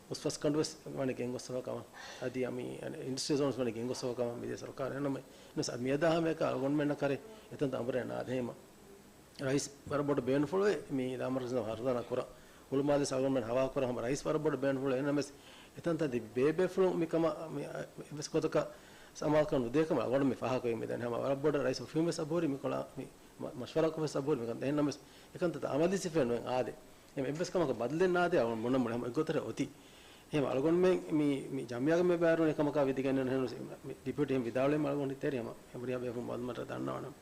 އުސްފަސްގަނޑު ވެސް ވަނީ ގެންގޮސްފަ ކަމަށް. އަދި މި އިންޑަސްޓްރިއަލް ޒޯންސް ވަނީ ގެންގޮސްފަ ކަމަށް މިދިޔަ ސަރުކާރުން. އެހެންނަމަވެސް މިއަދާ ހަމައެކަނި އަޅުގަނޑުމެންނަށް ކަރޭ އެތަންތަން އަނބުރާ ނާދޭ. އެހެންމަ ރައީސް ވަރަށް ބޮޑު ބޭނުންފުޅުވޭ މި ލާމަރުކަޒީ ހަރުދަނާ ކުރަން. ހުޅުމާލެސް އަޅުގަނޑުމެން ހަވާލުކުރަން ހަމަ ރައީސް ވަރަށް ބޮޑު ބޭނުންފުޅުވޭ. އެހެންނަމަވެސް އެތަންތަން ތިބި ބޭބޭފުޅުން މިކަމަށް މި އެއްވެސް ގޮތަކަށް ސަމާލުކަން ނުދޭ ކަމަށް އަޅުގަނޑު މި ފާހަގަކޮށް މިދަނީ. ހަމަ ވަރަށް ބޮޑަށް ރައީސް އޮފީހުން ވެސް އަބުރި މިކޮޅާ މި މަ-، މަޝްވަރާކޮށް ވެސް އަބުރި މިކަން. އެހެންނަމަވެސް އެކަންތައް އަމަލީ ސިފައެއް ނުވެ އާދޭ. އެހެން އެއްވެސް ކަމަކަށް ބަދަލެއް ނާދޭ އަޅުގަނޑު ބުނަން ބުނެ ހަމަ އެއްގޮތަށް އޮތީ. އެހެން އަޅުގަނޑުމެން މި، މި ޖަމިއްޔާގަ މި ބައިވެރިވުނީ ކަމަކާ ވިދިގެން ނޫން. އެހެން މި ޑެޕިއުޓީ އެހެން ވިދާޅުވީމަ އަޅުގަނޑު ތެރޭ ހަމަ އެ ހުރިހާ ބޭފުޅުން މައުލޫމާތު ދަންނަވަން.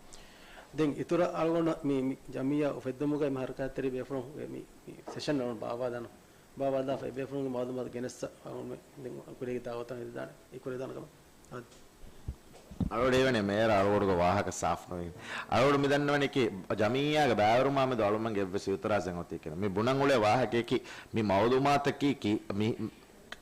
ދެން އިތުރަށް އަޅުގަނޑު މި، މި ޖަމިއްޔާ އުފެއްދުމުގައި މި ހަރަކާތްތެރި ބޭފުޅުން މި، މި ސެޝަން އަޅުގަނޑު ބާއްވާދާނަން. ބާއްވާލާފަ އެ ބޭފުޅުންގެ މައުލޫމާތު ގެނެއްސަ އަޅުގަނޑު ދެން ކުރީގެ ދާވަތަށް ހެދިދާނެ. އެ ކުރެވިދާނެ ކަމަށް. އަޅުގަޑު އިވެނެ މޭޔަރ އަޅުގަޑުގެ ވާހަކަ ސާފު ނުވި. އަޅުގަޑު މި ދަންނަވަނީކީ ޖަމިއްޔާގެ ބައިވެރިވުމާމެދު އަޅުމެންގެ އެއްވެސް އިއުތިރާޒެއް އޮތީކީ ނޫން. މި ބުނަން އުޅޭ ވާހަކަޔަކީ މި މައުލޫމާތަކީ ކީ މި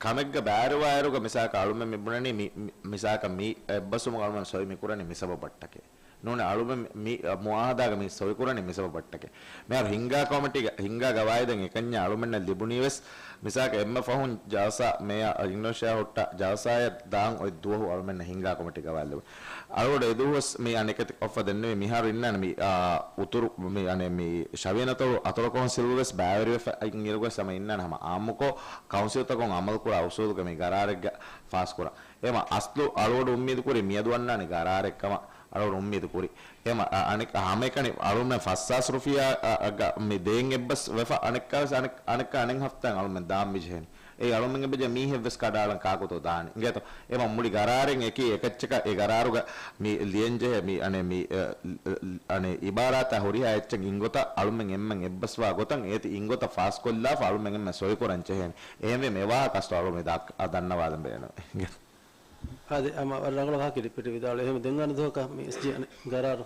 ކަމެއްގަ ބައިވެރިވާއިރުގަ މިސާލަކަށް އަޅުމެން މި ބުނަނީ މި، މި، މިސާލަކަށް މި އެއްބަސްވުމުގަ އަޅުމެން ސޮއި މި ކުރަނީ މި ސަބަބަށްޓަކައި. ނޫނީ އަޅުމެން މި މުއާހަދާގަ މި ސޮއިކުރަނީ މި ސަބަބަށްޓަކައި. މިހާރު ހިންގާ ކޮމިޓީގަ، ހިންގާ ގަވާއިދެއް އެކަންޏާ އަޅުމެންނަށް ލިބުނީވެސް، މިސާލަކަށް އެންމެ ފަހުން ޖަލްސާ މޭޔަރ އިންޑޮނޭޝިއާ ހުއްޓާ ޖަލްސާއަށް ދާން އޮތް ދުވަހު އަޅުމެންނަށް ހިންގާ ކޮމިޓީ ގަވާއިދު ލިބުނީ. އަޅުގަޑު އެ ދުވަހުވެސް މި އަނެކެތި ކޮށްފަ ދެންނެވި މިހާރު އިންނާނެ މި، އާ، އުތުރު މި އަނެއް މި ޝަވިޔަނަތޮޅު އަތޮޅު ކައުންސިލްވެސް ބައިވެރިވެފަ އިން އިރުގަސް ހަމަ އިންނާނެ ހަމަ އާއްމުކޮށް ކައުންސިލްތަކުން އަމަލުކުރާ އުސޫލުގަ މި ގަރާރެއްގަ ފާސްކުރަން. އެމަ އަސްލު އަޅުގަޑު އުއްމީދު ކުރީ މިއަދު އަންނާނެ ގަރާރެއް ކަމަށް އަޅުގަޑު އުއްމީދު ކުރި. އެމަ އަ-، އަނެއް ހަމައެކަނި އަޅުމެން ފަސްސާސް ރުފިޔާ އަ-، އަ-، ގަ-، މި ދޭން އެއްބަސް ވެފަ އަނެއްކާވެސް އަނެއް، އަނެއްކާ އަނެއް ހަފްތާއިން އަޅުމެން ދާން މިޖެހެނީ. އެއީ އަޅުމެން އެބަޖެހޭ މީހެއްވެސް ކަޑައަޅަން ކާކުތޯ ދާނީ. އިނގޭތޯ؟ އެމަ މުޅި ގަރާރެއް އެކީ އެކައްޗަކަށް އެ ގަރާރުގަ މި ލިޔަންޖެހޭ މި އަނެއް މި، އަ، އަ، އަނެއް އިބާރާތާ ހުރިހާ އެއްޗެއް އިންގޮތަށް އަޅުމެން އެންމެން އެއްބަސްވާ ގޮތަށް އޭތި އިންގޮތަށް ފާސްކޮށްލާފަ އަޅުމެން އެންމެން ސޮއިކުރަން ޖެހޭނެ. އެހެންވީމަ އެ ވާހަކަ އަސްލު އަޅުމެން ދަންނަވާލަން ބޭނުން. އާދެ، ހަމަ ވަރަށް ރަނގަޅު ވާހަކަ ޑެޕިއުޓީ ވިދާޅުވި. އެހެން ދެން އަންނަ ދުވަހަކަށް މި އެސްޖީ އަނެއް ގަރާރު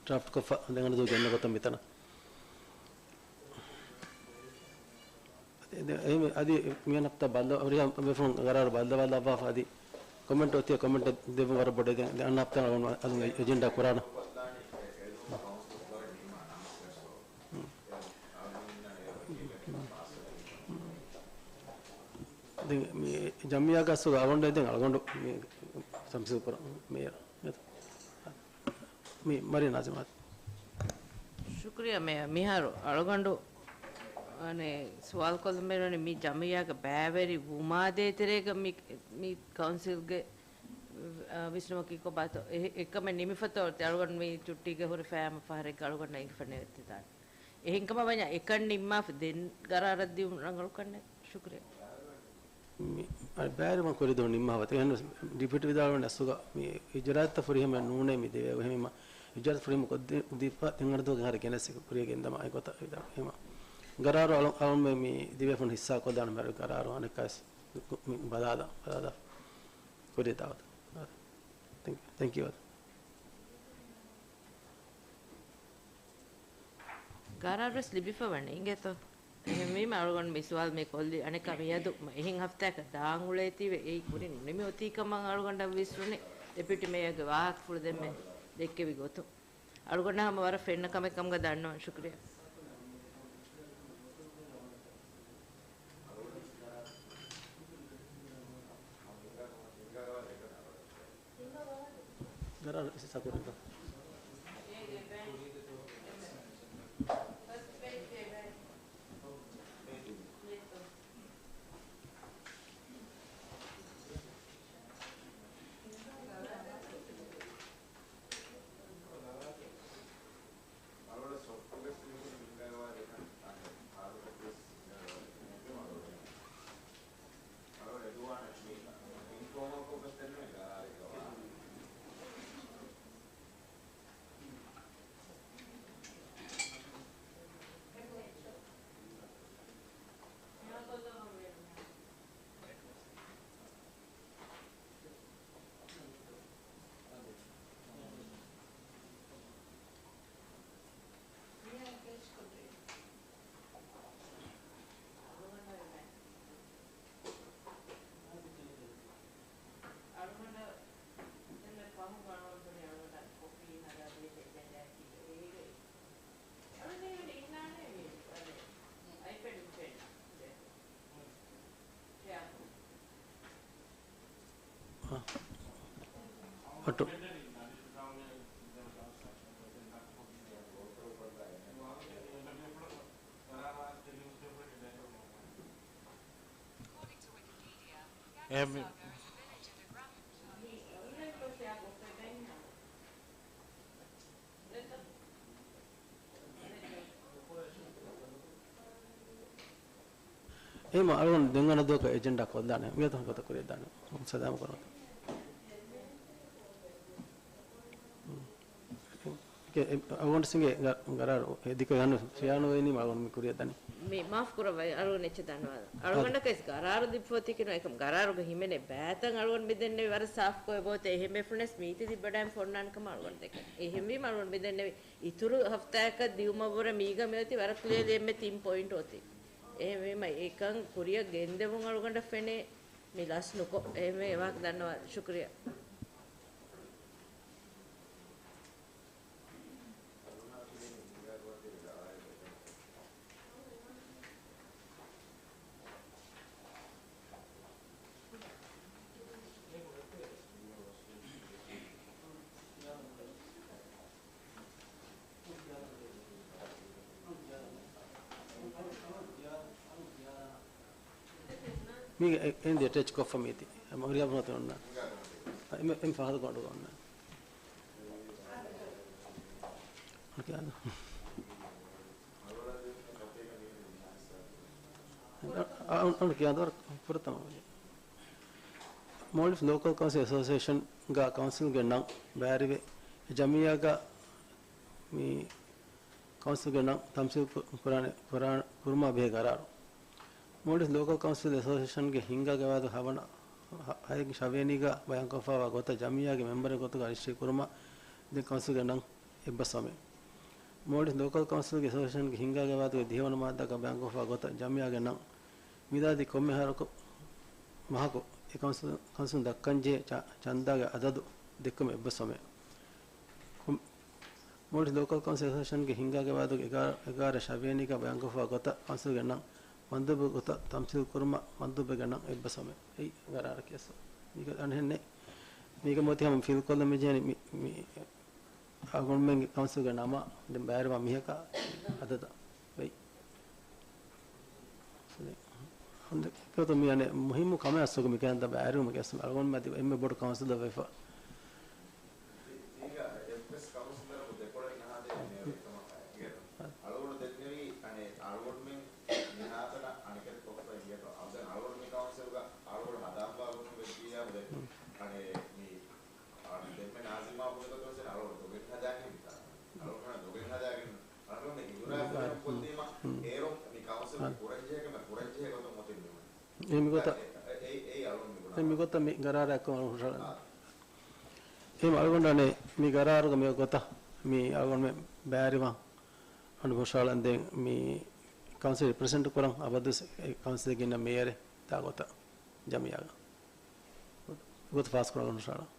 ޑްރާފްޓް ކޮށްފަ ދެން އަންނަ ދުވަހު ގެންނަ ގޮތަށް މިތަނަށް. އެ-، އެ-، އަދި މިއަންނަ ހަފްތާ ބައްލަ-، ހުރިހާ ބޭފުޅުން ގަރާރު ބައްލަވާލައްވާފަ އަދި ކޮމެންޓް އޮތިއްޔާ ކޮމެންޓް ދެއްވުން ވަރަށް ބޮޑަށް ދެން އަންނަ ހަފްތާ އަޅުގަނޑު އަލުން އެ-، އެޖެންޑާ ކުރާނަން. ދެން މި ޖަމިއްޔާގެ އަސްލު އަޅުގަނޑު ދެން އަޅުގަނޑު މި ތަމްސީލް ކުރަން މި މި މަރި ނާޒިމާ. ޝުކުރިއްޔާ މޭޔަރ. މިހާރު އަޅުގަނޑު އަނެއް ސުވާލު ކޮށްލަން ބޭނުންވަނީ މި ޖަމިއްޔާގެ ބައިވެރި ވުމާ ދޭތެރޭގަ މި، މި ކައުންސިލްގެ، އަ، ވިސްނުމަކީ ކޮބާތޯ؟ އެ، އެކަމެއް ނިމިފަތޯ އަޅުގަނޑު މި ޗުއްޓީގަ ހުރި ފައިމަ ފަހަރެއްގަ އަޅުގަނޑަށް އެނގިފަ ނެތިދާނެ. އެހެންކަމަށް ވަންޏާ އެކަން ނިންމާފަ ދެން ގަރާރަށް ދިއުން ރަނގަޅުކަންނެއް. ޝުކުރިއްޔާ. މި، އަ، ބައިވެރިވުން ކުރި ދުވަހު ނިންމާފަ އަތެއް. އެހެން ޑިޕިއުޓީ ވިދާޅުވަނީ އަސްލުގަ މި އިޖުރާތައް ފުރިހަމަ ނޫނޭ މި ދެވޭ. އެހެންވީމަ އިޖުރާތައް ފުރިހަމަ ކޮށްދި-، ދީފަ ތިން އަންނަ ދުވަހު ގެންހަރަ ގެނެސް ކުރިޔަށް ގެންދަމާ އެ ގޮތަށް ވިދާޅު. އެހެންވީމަ ގަރާރު އަޅު-، އަޅުމެ މި ދިވެހި ފުން ހިއްސާ ކޮށްލާނެ މަރު ގަރާރު އަނެއްކާސް މި ބަލާލާ، ބަލާލާ. ކުރިޔަށް ދާވަތު. ތެންކް ޔޫ. ގަރާރުވެސް ލިބިފަ ވަނީ އިނގޭތޯ؟ އެހެންވީމަ އަޅުގަނޑު މި ސުވާލު މި ކޮށްލީ އަނެއްކާ މިއަދު އެހެން ހަފްތާއަކަށް ދާން އުޅޭތީވެ އެއީ ކުރިން ނިމި އޮތީ ކަމަށް އަޅުގަނޑަށް ވިސްނުނީ ޑެޕިއުޓީ މޭޔަރގެ ވާހަކަފުޅު ދެންމެ ދެއްކެވި ގޮތުން. އަޅުގަނޑަށް ހަމަ ވަރަށް ފެންނަ ކަމެއް ކަމުގަ ދަންނަވަން. ޝުކުރިއްޔާ. ގަރާރު ސަކުރިތަ؟ އަޅުގަނޑަށް ދެންމެ ފަހުން އަޅުގަނޑު ބުނި އަޅުގަނޑަށް ކޮފީ ހަދާދޭށޭ އެޖެންޑާއަކީ އޭގެ. އަޅުގަނޑު އިންނާނެ މި އަދެ އައިޕެޑުން ފެންނަ. އަ، އޮޓު. އެހެން އެހެންވީމަ އަޅުގަނޑު ދެން އަންނަ ދުވަހަކަށް އެޖެންޑާ ކޮށްލާނެ. މިއަދު ގޮތަށް ކުރިޔަށްދާނެ. ސަލާމަތް ކުރަން. އެ، އެ، އަޅުގަނޑު ސިނގޭ ގަ-، ގަރާރު އެ ދިކޮށް އަހަން ފިޔާނުވެ އިނީމަ އަޅުގަނޑު މި ކުރިޔަށް ދަނީ. މި މާފް ކުރައްވައި އަޅުގަނޑު އެއްޗެއް ދަންނަވާލަން. އަޅުގަނޑަކަށް ގަރާރު ދީފަ އޮތީކީ ނޫން އެކަމް ގަރާރުގަ ހިމެނޭ ބައިތައް އަޅުގަނޑު މި ދެންނެވި ވަރަށް ސާފްކޮށް އެބައޮތޭ އެހެން ބޭފުޅުންވެސް މީތި ތިއްބަ ޑައިމް ފޮންނާނެ ކަމަށް އަޅުގަނޑު ދެކެން. އެހެންވީމަ އަޅުގަނޑު މި ދެންނެވި އިތުރު ހަފްތާއަކަށް ދިއުމަށްވުރެ މީގަ މިއޮތީ ވަރަށް ކްލިއަރލީ އެންމެ ތިން ޕޮއިންޓް އޮތީ. އެހެންވީމަ އެކަން ކުރިއަށް ގެންދެވުން އަޅުގަނޑަށް ފެނޭ މި ލަސް ނުކޮށް. އެހެންވެ އެވާހަކަ ދަންނަވާ. ޝުކުރިއްޔާ. މީގެ އެ-، އެންދި އެޓޭޗް ކޮށްފަ މީތި. ހުރިހާ ބުނަތި އޮންނަ. އެ-، އެ-، އެ ފަހަރު ގޮނޑު އޮންނަ. އަ-، އަ-، އަ-، ކިޔާ ދޮރ ފުރަތަމަ. މޯލްޑިވްސް ލޯކަލް ކައުންސިލް އެސޯސިއޭޝަންގަ ކައުންސިލްގެ ނަން ބައިވެރިވެ، އެ ޖަމިއްޔާގަ މި ކައުންސިލްގެ ނަން ތަމްސީލް ކު-، ކުރާނެ، ކުރާ-، ކުރުމާ ބެހޭ ގަރާރު. މޯލްޑިވްސް ލޯކަލް ކައުންސިލް އެސޯސިއޭޝަންގެ ހިންގާ ގަވާއިދު ހަވަނަ ހަ-، ހައެއް ޝަވޭނީގަ ބަޔާންކޮށްފައިވާ ގޮތަށް ޖަމިއްޔާގެ މެމްބަރެއް ގޮތުގަ ރަޖިސްޓްރީ ކުރުމަށް ދެން ކައުންސިލްގެ ނަން އެއްބަސްވަމެވެ. މޯލްޑިވްސް ލޯކަލް ކައުންސިލްގެ އެސޯސިއޭޝަންގެ ހިންގާ ގަވާއިދުގެ ދިހަވަނަ މާއްދާގަ ބަޔާންކޮށްފައިވާ ގޮތަށް ޖަމިއްޔާގެ ނަން މިލާދީ ކޮންމެ އަހަރަކު މަހަކު އެ ކައުންސިލް، ކައުންސިލުން ދައްކަންޖެހޭ ޗަ-، ޗަންދާގެ އަދަދު ދެއްކުމަށް އެއްބަސްވަމެވެ. ކޮ-، މޯލްޑިވްސް ލޯކަލް ކައުންސިލް އެސޯސިއޭޝަންގެ ހިންގާ ގަވާއިދުގެ އެގާރަ، އެގާރަ ޝަވޭނީގަ ބަޔާންކޮށްފައިވާ ގޮތަށް ކައުންސިލްގެ ނަން މަންދޫބެއް ގޮތަށް ތަމްސީލް ކުރުމަށް މަންދޫބެއްގެ ނަން އެއްބަސްވަމެވެ. އެއީ ގަރާރަކީ އަސްލު. މީގަ އަނެއްހެންނެއް. މީގަ މިއޮތީ ހަމަ ފިލް ކޮށްލަން މިޖެހެނީ މި، މި އަޅުގަނޑުމެންގެ ކައުންސިލްގެ ނަމާ ދެން ބައިވެރިވާ މީހަކާ އަދަދަށް ވެއްޖެ. ހަމަ މި އަނެއް މުހިއްމު ކަމެއް އަސްލުގަ މިކަންތައް ބައިވެރިވުމަކީ އަސްލު އަޅުގަނޑުމެން އަދި އެންމެ ބޮޑު ކައުންސިލަށް ވެފަ. ތީގަ އެއްވެސް ކައުންސިލަރަކު ދެކޮޅެއް ނަހާދޭ މޭޔަރު އެކަމަކާ އެނގޭތަ؟ އަޅުގަނޑު ދެންނެވީ އަނެއް އަޅުގަނޑުމެން މިހާތަނަށް އަނެކަކަށް ކޮށްފަ އިނގޭތޯ. އަޅު ދެން އަޅުގަނޑު މި ކައުންސިލްގަ އަޅުގަނޑު ހަދާފަ ވަގުތު ވެއްޖިއްޔާ ދެން އަނެއް މި އަޅު ދެންމެ ނާޒިމާ ބުނި ގޮތަށް ވެސް އަޅުގަނޑު ދޮގެއް ހަދާގެން މިތާ. އަޅުގަނޑު ދޮގެއް ހަދާގެން އަޅުގަނޑު އިދުރާ ކުރިއަށް ކޮށްދީމަ އޭރު މި ކައުންސިލްގެ ކުރަންޖެހޭ ކަމެއް ކުރަންޖެހޭ ގޮތުން އޮތީ މިވަނީ. އެ މިގޮތަށް އެ، އެ، އެ، އެ އަޅުން މި ބުނާ. އެ މިގޮތަށް މި ގަރާރަށް އެއްކޮށް އަޅުން ހުށަހަޅަން. އާ. އެ އަޅުގަނޑާނެ މި ގަރާރުގަ މި ގޮތަށް މި އަޅުގަނޑުމެ ބައިވެރިވާ އަޅުން ހުށަހަޅަން ދެން މި ކައުންސިލް ރެޕްރެޒެންޓް ކުރަން އަބަދުވެސް އެ ކައުންސިލްގެ އިންނަ މޭޔަރެއް ތާ ގޮތަށް ޖަމިއްޔާގަ. ގޮތަށް ފާސްކުރަން ހުށަހަޅަން.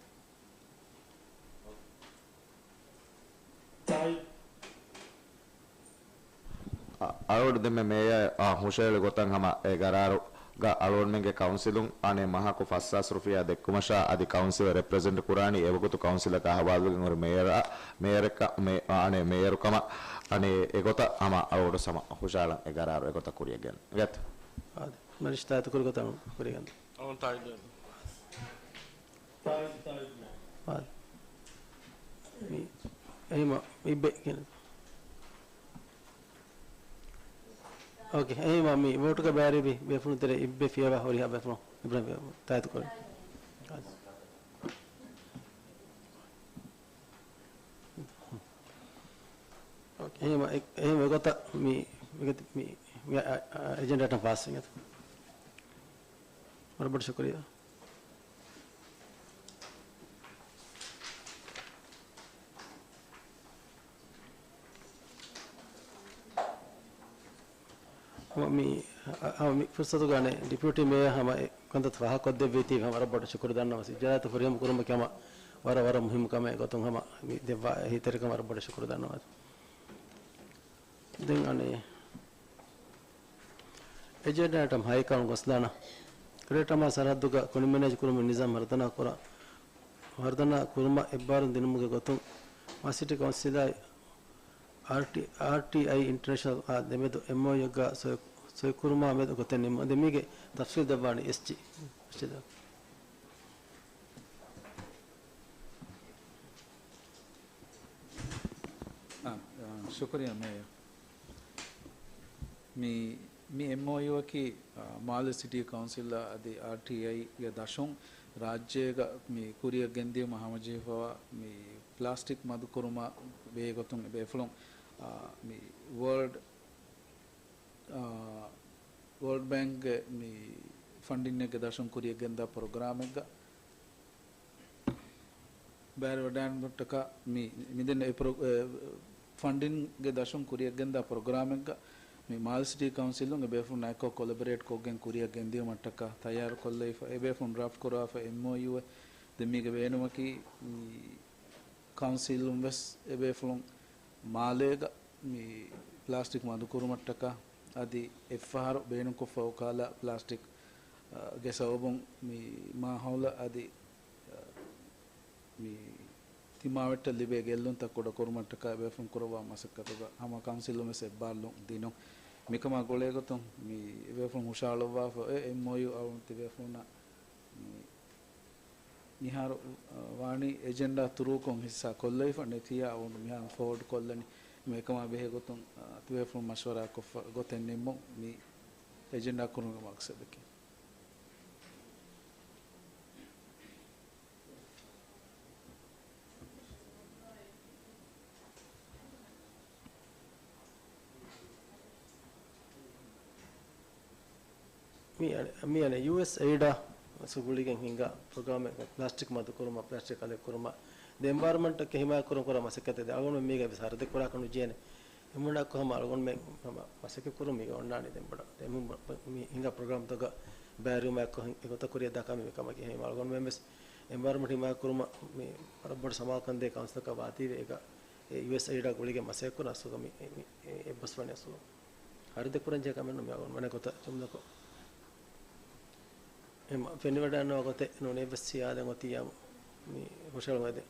އަ-، އަޅުގަނޑު ދެންމެ މޭޔަރ، އާ، ހުށަހެޅި ގޮތަށް ހަމަ އެ ގަރާރުގަ އަޅުގަނޑުމެންގެ ކައުންސިލުން އަނެއް މަހަކު ފަސް ހާސް ރުފިޔާ ދެއްކުމަށާ އަދި ކައުންސިލް ރެޕްރެޒެންޓް ކުރާނީ އެވަގުތު ކައުންސިލަކާ ހަވާލުވެގެން ހުރި މޭޔަރ، މޭޔަރަކަށް، މޭ-، އަނެއް މޭޔަރު ކަމަށް އަނެއް އެގޮތަށް ހަމަ އަޅުގަނޑު ހަމަ ހުށަހަޅަން އެ ގަރާރު އެގޮތަށް ކުރިއަށް ގެން. އާދެ. މަޖިސްޓްރޭޓް ކުރި ގޮތަށް ކުރިއަށް ގެން. އަޅުން ތާއީދު. އާދެ. މި، އެހެމަ، އިއްބެ ގެނެ. އޯކޭ، އެހެމަ މި ވޯޓުގަ ބައިވެރިވި ބޭފުޅުން ތެރޭ އިއްބެ ފިޔަވާ ހުރިހާ ބޭފުޅުން އިބްރާހިމް ތާއީދު ކުރޭ. އާދެ. އޯކޭ، އެހެމަ، އެ-، އެހެމަ އެގޮތަށް މި، މިގަތި-، މި، މި، އަ، އަ، އެޖެންޑާ އައިޓަމް ފާސް ވި އިނގޭތޯ. ވަރަށް ބޮޑަށް ޝުކުރިއްޔާ. ހަމަ މި، އަ، ހަމަ މި ފުރުސަތުގަ އަނެއް ޑެޕިއުޓީ މޭޔަރ ހަމަ އެ ކަންތައްތައް ފާހަގަކޮށްދެއްވީތީ ހަމަ ވަރަށް ބޮޑަށް ޝުކުރު ދަންނަވަސް. އިޖްރާއަތު ފުރިހަމަ ކުރުމަކީ ހަމަ ވަރަށް، ވަރަށް މުހިއްމު ކަމެއް ގޮތުން ހަމަ މި ދެއްވާ އެހީތެރިކަން ވަރަށް ބޮޑަށް ޝުކުރު ދަންނަވަސް. ދެން އަނެއް އެޖެންޑާ އައިޓަމް ހައެއް ކަމަށް ގޮސްލާނަން. ގްރޭޓަރ މާލެ ސަރަހައްދުގަ ކުނި މެނޭޖް ކުރުމުގެ ނިޒާމް ހަރުދަނާ ކުރާ، ހަރުދަނާ ކުރުމަށް އެއްބާރުލުން ދިނުމުގެ ގޮތުން މާލެ ސިޓީ ކައުންސިލާއި އާރްޓީ، އާރްޓީއައި އިންޓަރނޭޝަނަލް އާ ދެމެދު އެމްއޯޔޫއެއްގަ ސޮއި، ސޮއިކުރުމާ މެދު ގޮތެއް ނިންމުން. ދެން މީގެ ތަފްސީލް ދެއްވާނީ އެސްޖީ. އެސްޖީ ދެއްވާ. އާ، އާ، ޝުކުރިއްޔާ މޭޔަރ. މި، މި އެމްއޯޔޫއަކީ، އާ، މާލެ ސިޓީ ކައުންސިލްއާ އަދި އާރްޓީއައިގެ ދަށުން ރާއްޖޭގަ މި ކުރިއަށް ގެންދިޔުމަށް ހަމަޖެހިފަވާ މި ޕްލާސްޓިކް މަދުކުރުމަށް ބެހޭގޮތުން އެބޭފުޅުން، އާ، މި ވޯލްޑް، އާ، ވޯލްޑް ބޭންކްގެ މި ފަންޑިންއެއްގެ ދަށުން ކުރިއަށް ގެންދާ ޕްރޮގްރާމެއްގަ ބައިވެރިވެވަޑައިގަންނަމަށްޓަކާ މި، މިދެން އެ ޕްރޮ-، އެ، ފަންޑިންގެ ދަށުން ކުރިއަށްގެންދާ ޕްރޮގްރާމެއްގަ މި މާލެ ސިޓީ ކައުންސިލުން އެބޭފުޅުންނާއެކު ކޮލަބަރޭޓް ކޮށްގެން ކުރިއަށް ގެންދިޔުމަށްޓަކާ ތައްޔާރުކޮށްލައިފަ، އެބޭފުޅުން ޑްރާފްޓް ކުރާފަ އެމްއޯޔޫއެއް. ދެން މީގެ ބޭނުމަކީ މި ކައުންސިލުން ވެސް އެބޭފުޅުން މާލޭގަ މި ޕްލާސްޓިކް މަދުކުރުމަށްޓަކާ އަދި އެއްފަހަރު ބޭނުންކޮށްފަ އުކާލާ ޕްލާސްޓިކް، އަ، ގެ ސަބަބުން މި މާހައުލަށް އަދި، އަ، މި ތިމާވެއްޓަށް ލިބޭ ގެއްލުންތައް ކުޑަކުރުމަށްޓަކާ އެބޭފުޅުން ކުރައްވާ މަސައްކަތުގަ ހަމަ ކައުންސިލުން ވެސް އެއްބާރުލުން ދިނުން. މިކަމާ ގުޅޭގޮތުން މި އެބޭފުޅުން ހުށަހަޅައްވާފަ އެ އެމްއޯޔޫ އަޅުން ތިބޭފުޅުންނަށް މި މިހާރު، އަ، ވާނީ އެޖެންޑާ ތުރޫކޮށް ހިއްސާ ކޮށްލައިފަ ނެތިޔާ އަޅުގަނޑު މިހާރު ފޯވަޑް ކޮށްލަނީ. އެކަމާ ބެހޭ ގޮތުން، އަ، ތިބޭފުޅުން މަޝްވަރާ ކޮށްފަ ގޮތެއް ނިންމުން މި އެޖެންޑާ ކުރުމުގެ މަގްސަދަކީ. މި އަނެއް، މި އަނެއް ޔޫއެސްއެއިޑާ ގުޅިގެން ހިންގާ ޕްރޮގްރާމެއް ޕްލާސްޓިކް މަދުކުރުމަށް، ޕްލާސްޓިކް ކަލެކްޓް ކުރުމަށް، ދެން އެންވަޔަރަމަންޓަކަށް ހިމާޔަތްކުރަން ކުރާ މަސައްކަތެއް ދެން އަޅުގަނޑުމެން މީގަ ވެސް ހަރަދެއް ކުރާކަށް ނުޖެހޭނެ. އެމީހުންނާއެކު ހަމަ އަޅުގަނޑުމެން ހަމަ މަސައްކަތް ކުރުން މީގަ އޮންނާނީ ދެން ބޮޑަށް. ދެން މި ހިނގާ ޕްރޮގްރާމްތަކަށް ބައިވެރިވުމާއެކު އެގޮތަށް ކުރިއަށް ދާކަށް މި ކަމަކީ. އެހެން އަޅުގަނޑުމެން ވެސް އެންވަޔަރަމަންޓް ހިމާޔަތް ކުރުމަށް މި ވަރަށް ބޮޑު ސަމާލުކަން ދޭ ކައުންސިލަކަށް ވާތީވެ އޭގަ އެ ޔޫއެސްއެއިޑާ ގުޅިގެން މަސައްކަތް ކުރާ އަސްލުގަ މި، މި، އެ، އެއްބަސްވަނީ އަސްލު. ހަރަދެއް ކުރަން ޖެހޭ ކަމެއް ނޫން މި އަޅުގަނޑު ވަނެ ގޮތަށް ޖުމްލަކޮށް. އެ މަ-، ފެނިވަޑައިގަންނަވާ ގޮތެއް ނޫނޭ ވެސް ސިޔާދަން އޮތިއްޔާ މި ހުށަހެޅުމެވެ.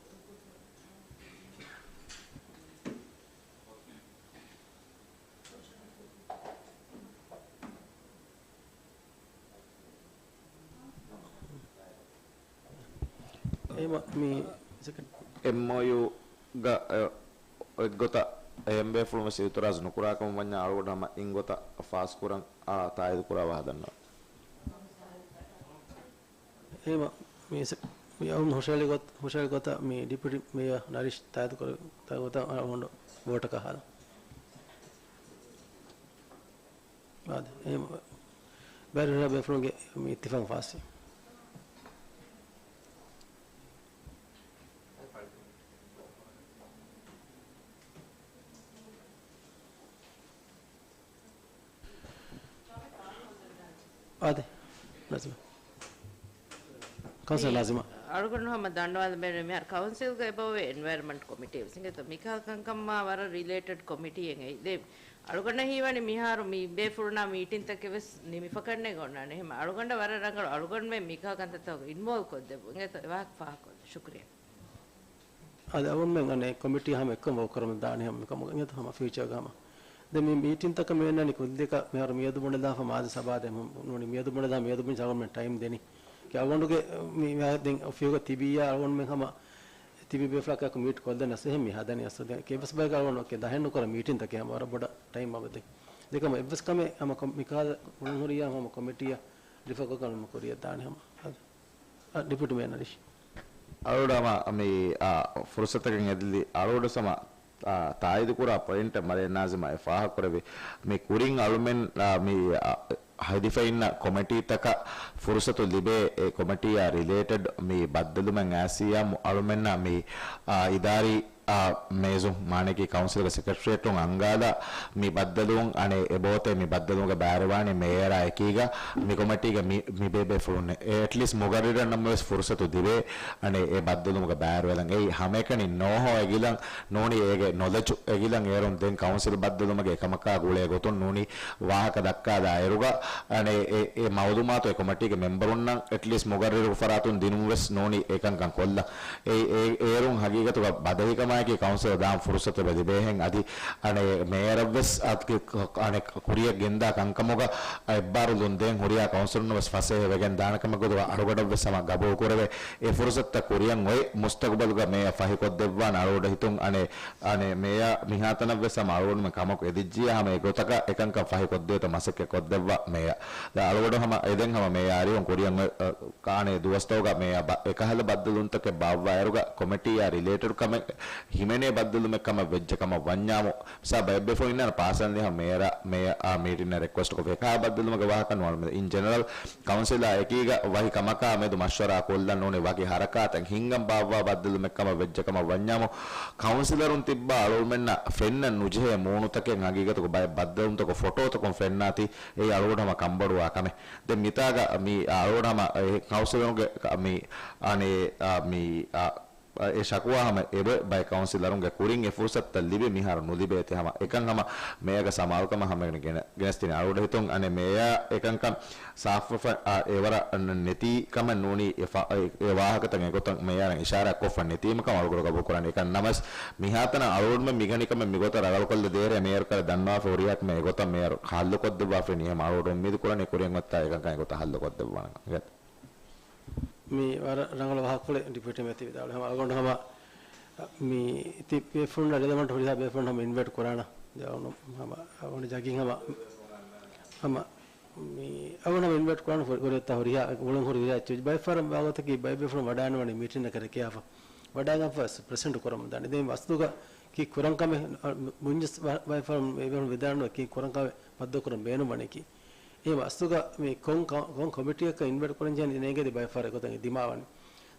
އެމްއޯޔޫގަ އެއްގޮތަށް އެހެން ބޭފުޅުން ވެސް އިއުތުރާޒު ނުކުރާކަމަށް ވަންޏާ އަޅުގަޑު ހަމަ އިންގޮތަށް ފާސްކުރަން އާ ތާއީދު ކުރާ ވާހަކަ ދަންނަވަން. އެހެން މި ސެ-، މި އަޅުން ހުށަހެޅި ގޮތް، ހުށަހެޅި ގޮތަށް މި ޑިޕިއުޓީ މޭޔަރ ނަރީޝް ތާއީދު ކުރެ-، ތާއީދު ގޮތަށް އަޅުގަނޑު ވޯޓަކަށް ހާލަން. އާދެ، އެހެން ބައިވެރިން ބޭފުޅުންގެ މި އިއްތިފާގު ފާސްވި. އާދެ، ނާޒިމާ. ކައުންސިލަރ ނާޒިމާ. އަޅުގަނޑު ހަމަ ދަންނަވާލަން ބޭނުން މިހާރު ކައުންސިލްގަ އެބައޮތް އެންވަޔަރަމަންޓް ކޮމިޓީ ވެސް އިނގޭތޯ. މިކަހަލަ ކަންކަމާ ވަރަށް ރިލޭޓެޑް ކޮމިޓީއެއް އެއީ. ދެން އަޅުގަނޑަށް ހީވަނީ މިހާރު މި ބޭފުޅުންނާ މީޓިންތަކެއް ވެސް ނިމިފަކަންނޭ އޮންނާނެ. އެހެން އަޅުގަނޑަށް ވަރަށް ރަނގަޅު އަޅުގަނޑުމެން މިކަހަލަ ކަންތައްތަކުގަ އިންވޯލްވް ކޮށްދެއްވުން. އިނގޭތޯ ވާހަކަ ފާހަގަކޮށްލަން. ޝުކުރިއްޔާ. އަދި އަޅުގަނޑުމެން އަނެއް ކޮމިޓީ ހަމަ އެއްކޮށް ވޯކް ކުރަމުން ދާނީ ހަމަ މިކަމުގަ އިނގޭތޯ ހަމަ ފިއުޗާގަ ހަމަ. ދެން މި މީޓިންތަކަށް މި އޮންނާނީ ކުއްލިއަކަށް މިހާރު މިއަދު ބުނެލާފަ މާޒި ސަބާދެ ނޫނީ މިއަދު ބުނެލާ މިއަދު ބުނި އަޅުގަނޑުމެން ޓައިމް ދެނީ. ކި އަޅުގަނޑުގެ މި ދެން އޮފީހުގަ ތިބިއްޔާ އަޅުގަނޑުމެން ހަމަ ތިބި ބޭފުޅާ މީޓް ކޮށްދެން އަސް އެހެން މި ހަދަނީ އަސް ދެން ކެވެސް ބަޔަކަށް އަޅުގަނޑު ދަހެއް ނުކުރަ މީޓިންތަކެއް ހަމަ ވަރަށް ބޮޑަށް ޓައިމް އަބަދެ. ދެކަމަ އެއްވެސް ކަމެއް ހަމަ ކޮ-، މިކަހަލަ ގުޅުން ހުރިޔާ ހަމަ ކޮމިޓީއަށް ރިފަކޮކަން ކުރިއަށް ދާނެ ހަމަ. އަ، ޑިޕިއުޓީ މޭޔަރ ނަރީޝް. އަޅުގަނޑު ހަމަ މި، އާ، ފުރުސަތަކަށް އެދިލި އަޅުގަނޑު ހަމަ، އާ، ތާއީދު ކުރާ ޕޮއިންޓެއް މަރޭ ނާޒިމާ އެ ފާހަގަ ކުރެއްވި. މި ކުރިން އަޅުމެން، އާ، މި، އާ، ހެދިފައިންނަ ކޮމިޓީތަކަށް ފުރުސަތު ލިބޭ އެ ކޮމިޓީއާ ރިލޭޓެޑް މި ބައްދަލުމެއް އައިސިއްޔާ އަޅުމެންނަށް މި، އާ، އިދާރީ އާ، މޭޒުން، މާނައަކީ ކައުންސިލްގެ ސެކްރެޓަރިއޭޓުން އަންގާލާ މި ބައްދަލުވުން އަނެއް އެބައޮތޭ މި ބައްދަލުވުމުގެ ބައިވެރިވާނީ މޭޔަރާ އެކީގަ މި ކޮމިޓީގެ މި، މި ބޭބޭފުޅުންނޭ. އެ އެޓްލީސްޓް މުގައްރިރުންނަށްވެސް ފުރުސަތު ދިވޭ އަނެއް އެ ބައްދަލުވުމުގެ ބައިވެރިވެލަން. އެއީ ހަމައެކަނި ނޯހޯ އެގިލަން ނޫނީ އޭގެ ނޮލެޖު އެގިލަން އޭރުން ދެން ކައުންސިލް ބައްދަލުވުމުގެ އެކަމަކާ ގުޅޭ ގޮތުން ނޫނީ ވާހަކަ ދައްކާލާއިރުގަ އަނެއް އެ، އެ މައުލޫމާތު އެ ކޮމިޓީގެ މެމްބަރުންނަށް އެޓްލީސްޓް މުގައްރިރު ފަރާތުން ދިނުން ވެސް ނޫނީ އެކަންކަން ކޮށްލަން. އެ، އެ، އޭރުން ހަގީގަތުގަ ބަދަހިކަމާއެކީ ކައުންސިލަށް ދާން ފުރުސަތެއް ލިބޭހެން އަދި އަނެއް މޭޔަރަށްވެސް އަދި އަނެއް ކުރިއަށް ގެންދާ ކަންކަމުގަ އެއްބާރުލުން ދޭން ހުރިހާ ކައުންސިލުންނަށް ވެސް ފަސޭހަވެގެން ދާނެ ކަމެއް ގޮތުގަ އަޅުގަނޑަށްވެސް ހަމަ ގަބޫލު ކުރެވޭ. އެ ފުރުސަތުތައް ކުރިއަށް އޮތް މުސްތަގުބަލުގަ މޭޔަ ފަހިކޮށްދެއްވާނެ އަޅުގަނޑަށް ހިތުން އަނެއް، އަނެއް މޭޔަ މިހާތަނަށްވެސް ހަމަ އަޅުގަނޑުމެން ކަމަކު އެދިއްޖިޔާ ހަމަ އެގޮތަކަށް އެކަންކަން ފަހިކޮށްދޭތޯ މަސައްކަތް ކޮށްދެއްވާ މޭޔަ. ދެން އަޅުގަނޑު ހަމަ އެދެން ހަމަ މޭޔަ އަރިހުން ކުރިއަށް އޮތް، އަ، ކާނެ ދުވަސްތަކުގަ މޭޔަ ބަ-، އެކަހަލަ ބައްދަލުވުންތަކެއް ބާއްވާއިރުގަ ކޮމިޓީއާ ރިލޭޓެޑް ކަމެއް ހިމެނޭ ބައްދަލުމެއް ކަމަށް ވެއްޖެ ކަމަށް ވަންޏާމު، ސާ ބައެއްބޭފުޅުން އިންނާނެ ޕާސަލް މޭޔަރ، މޭޔަ އާ މީޓިން ރިކްވެސްޓް ކޮށްފަ އެކަހަލަ ބައްދަލުމުގެ ވާހަކަ ނުވަން. އިން ޖެނެރަލް ކައުންސިލާ އެކީގަ ވަކި ކަމަކާ މެދު މަޝްވަރާ ކޮށްލަން ނޫނީ ވަކި ހަރަކާތެއް ހިންގަން ބާއްވާ ބައްދަލުމެއް ކަމަށް ވެއްޖެ ކަމަށް ވަންޏާމު، ކައުންސިލަރުން ތިއްބާ އަޅުގަނޑުމެންނަށް ފެންނަން ނުޖެހޭ މޫނުތަކެއް ހަގީގަތުގަ ބައެއް ބައްދަލުވުންތަކުން ފޮޓޯތަކުން ފެންނާތީ، އެއީ އަޅުގަނޑު ހަމަ ކަންބޮޑުވާ ކަމެއް. ދެން މިތާގަ މި އަޅުގަނޑު ހަމަ އެ ކައުންސިލަރުންގެ މި އަނެއް، އާ، މި، އާ، އެ ޝަކުވާ ހަމަ އެބަ ބައެއް ކައުންސިލަރުންގެ ކުރިން އެ ފުރުސަތުތައް ލިބި މިހާރު ނުލިބޭތީ ހަމަ އެކަން ހަމަ މޭޔަގެ ސަމާލުކަމަށް ހަމަ ގެނެ-، ގެނެސްދިނީ އަޅުގަނޑު ހިތުން އަނެއް މޭޔާ އެކަންކަން ސާފުވެފަ، އާ، އެވަރަށް ނެތީ ކަމެއް ނޫނީ އެ ފަ-، އެ، އެ ވާހަކަތައް އެގޮތަށް މޭޔާ އިޝާރާތް ކޮށްފަ ނެތީމަ ކަމަށް އަޅުގަނޑު ގަބޫލު ކުރަނީ. އެކަން ނަމަވެސް މިހާތަނަށް އަޅުގަނޑުމެން މިގަނެ ކަމެއް މިގޮތަށް ރަނގަޅުކޮށްލަ ދޭހޭ މޭޔަރު ކަލޭ ދަންނަވާފަ ހުރިހާ ކަމެއް އެގޮތަށް މޭޔަރު ހައްލުކޮށްދެއްވާފައި ހަމަ އަޅުގަނޑު އުއްމީދު ކުރަނީ ކުރިއަށް އޮތްތާ އެކަންކަން އެގޮތަށް ހައްލުކޮށްދެއްވާނެ. މި ވަރަށް ރަނގަޅު ވާހަކަފުޅެއް ޑިޕިއުޓީ މޭޔަރ ތި ވިދާޅުވި ހަމަ އަޅުގަނޑު ހަމަ މި ތި ބޭފުޅުންނަށް ރިލެވަންޓް ހުރިހާ ބޭފުޅުން ހަމަ އިންވައިޓް ކުރާނަ. ދެ އަޅުގަނޑު ހަމަ އަޅުގަނޑު ޖަގީ ހަމަ ހަމަ މި އަޅުގަނޑު ހަމަ އިންވައިޓް ކުރާނަ ހުރި-، ހުރިހާ ގުޅުން ހުރި ހުރިހާ އެއްޗެއް ބައެއް ފަހަރަށް ވާގޮތަކީ ބައެއް ބޭފުޅުން ވަޑާންވަނީ މީޓިންއަކަށް ރެކެއާފަ ވަޑާގަންފަ ޕްރެޒެންޓް ކުރަމުން ދާނެ. ދެން ވަސްތުގަ ކީ ކުރަން ކަމެއް ބުންޏަސް ބައެއް ފަހަރަށް ބޭފުޅުން ވިދާޅުވަނީ ކީ ކުރަން ކަމެއް މައްދު ކުރަން ބޭނުން ވަނީ ކީ. އެހެން ވަސްތުގަ މި ކޮން ކަ-، ކޮން ކޮމިޓީއަކަށް އިންވައިޓް ކުރަން ޖެހެނީ ނޭނގޭތީ ބައެއް ފަހަރަށް އެގޮތަށް ދިމާވަނީ.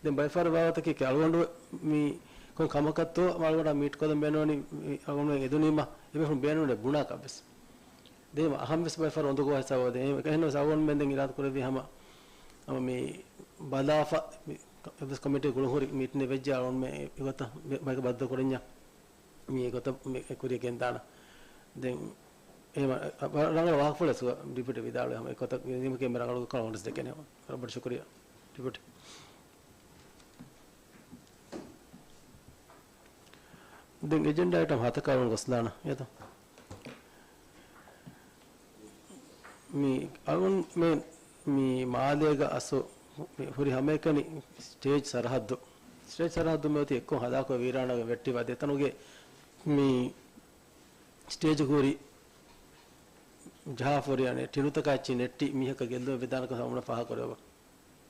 ދެން ބައެއް ފަހަރަށް ވާގޮތަކީ އަޅުގަނޑު މި ކޮން ކަމަކަށްތޯ އަޅުގަނޑާ މީޓް ކޮށްލަން ބޭނުންވަނީ މި އަޅުގަނޑުމެން އެދުނީމަ އެބޭފުޅުން ބޭނުންވެ ބުނާކަށްވެސް. ދެން އަހަންވެސް ބައެއް ފަހަރަށް އުނދަގޫވާ ހިސާބަށް ވަދެ. އެހެން، އެހެންވެސް އަޅުގަނޑުމެން ދެން އިރާދަ ކުރެއްވީ ހަމަ، ހަމަ މި ބަލާފަ، މި އެއްވެސް ކޮމިޓީ ގުޅުންހުރި މީޓިން ވެއްޖެ އަޅުގަނޑުމެން އެގޮތަށް ބައި-، ބައިކަ ބައްދަލު ކުރަންޏާ. މި އެގޮތަށް މި ކުރިއަށް ގެންދާނަ. ދެން އެހެން ރަނގަޅު ވާހަކަފުޅެއް ޑިޕިއުޓީ ވިދާޅުވި ހަމަ އެގޮތަށް ނިމިގެން ރަނގަޅު ކަން ވަންނަސް ދެކެނެ. ވަރަށް ބޮޑަށް ޝުކުރިއްޔާ ޑިޕިއުޓީ. ދެން އެޖެންޑާ އައިޓަމް ހަތަކަށް ގޮސްލާނަ އެތަ؟ މި އަޅުން މެ-، މި މާލޭގަ އަސް މި ހުރި ހަމައެކަނި ސްޓޭޖް ސަރަހައްދު ސްޓޭޖް ސަރަހައްދު މިއޮތީ އެއްކޮށް ހަލާކުވެ ވީރާނާގެ ވެއްޓި ވަދެ އެތަނުގެ މި ސްޓޭޖު ހުރި ޖަހާފަ ހުރި އަނެއް ޓިނުތަކާ އެއްޗިހި ނެއްޓި މީހަކަށް ގެއްލުމެއް ވެދާނެކަން ހަމަ ފާހަގަކުރެވޭ.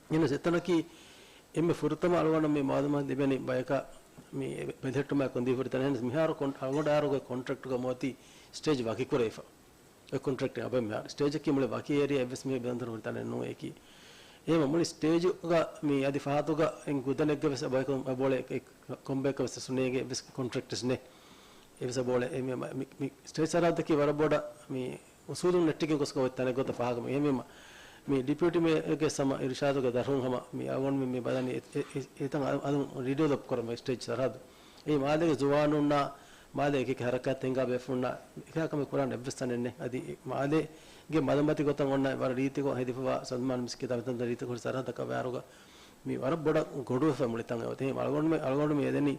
އެހެނަސް އެތަނަކީ އެންމެ ފުރަތަމަ އަޅުގަނޑަށް މި މައުލޫމާތު ލިބެނީ ބަޔަކާ މި ބެލެހެއްޓުމާ ކޮންދީފުރި ތަނެއް. އެހެނަސް މިހާރު ކޮން-، އަޅުގަނޑާރުގެ ކޮންޓްރެކްޓުގަ މިއޮތީ ސްޓޭޖް ވަކިކުރެވިފަ. އެ ކޮންޓްރެކްޓް އަބަ މިހާރު ސްޓޭޖަކީ މުޅި ވަކި އޭރިއާ އެއްވެސް މީހެއް ބަނދަރު ހުރި ތަނެއް ނޫން އެކީ. އެހެން މުޅި ސްޓޭޖުގަ މި އަދި ފަހަތުގަ އިން ގުދަނެއްގަ ވެސް އެބައިކު އެބައުޅޭ ކޮންބަޔަކަށް ވެސް ސުނޭގެ އެއްވެސް ކޮންޓްރެކްޓްސް ނެ. އެވެސް އެބައުޅޭ މި، މި، މި ސްޓޭޖް ސަރަހައްދަކީ ވަރަށް ބޮޑަށް މި އުސޫލުން ނެއްޓިގެން ގޮސް ގޮތް ތަނެއް ގޮތަށް ފާހަގަ. އެހެންވީމަ މި ޑިޕިއުޓީ މޭޔަރގެ ހަމަ އިރުޝާދުގެ ދަށުން ހަމަ މި އަޅުގަނޑުމެން މި ބަލަނީ އެ-، އެ-، އެ-، އެތަން އަ-، އަލުން ރީޑިވެލޮޕް ކުރަމު ސްޓޭޖް ސަރަހައްދު. އެ މާލޭގެ ޒުވާނުންނާ މާލޭ އެކި އެކި ހަރަކާތް ހިނގާ ބޭފުޅުންނާ އެކާ ކަމެއް ކުރާނެ އެއްވެސް ތަނެއް ނެތް. އަދި މާލޭގެ މަދުމަތި ގޮތަށް އޮންނަ ވަރަށް ރީތިކޮށް ހެދިފަވާ ސަލްމާން މިސްކިތާ މިތަންތަން ރީތިކޮށް ސަރަހައްދަކަށް ވާރުގަ މި ވަރަށް ބޮޑަށް ގޮނޑުވެފަ މުޅި ތަން އެ އޮތީ. އަޅުގަނޑުމެ-، އަޅުގަނޑު މި އެދެނީ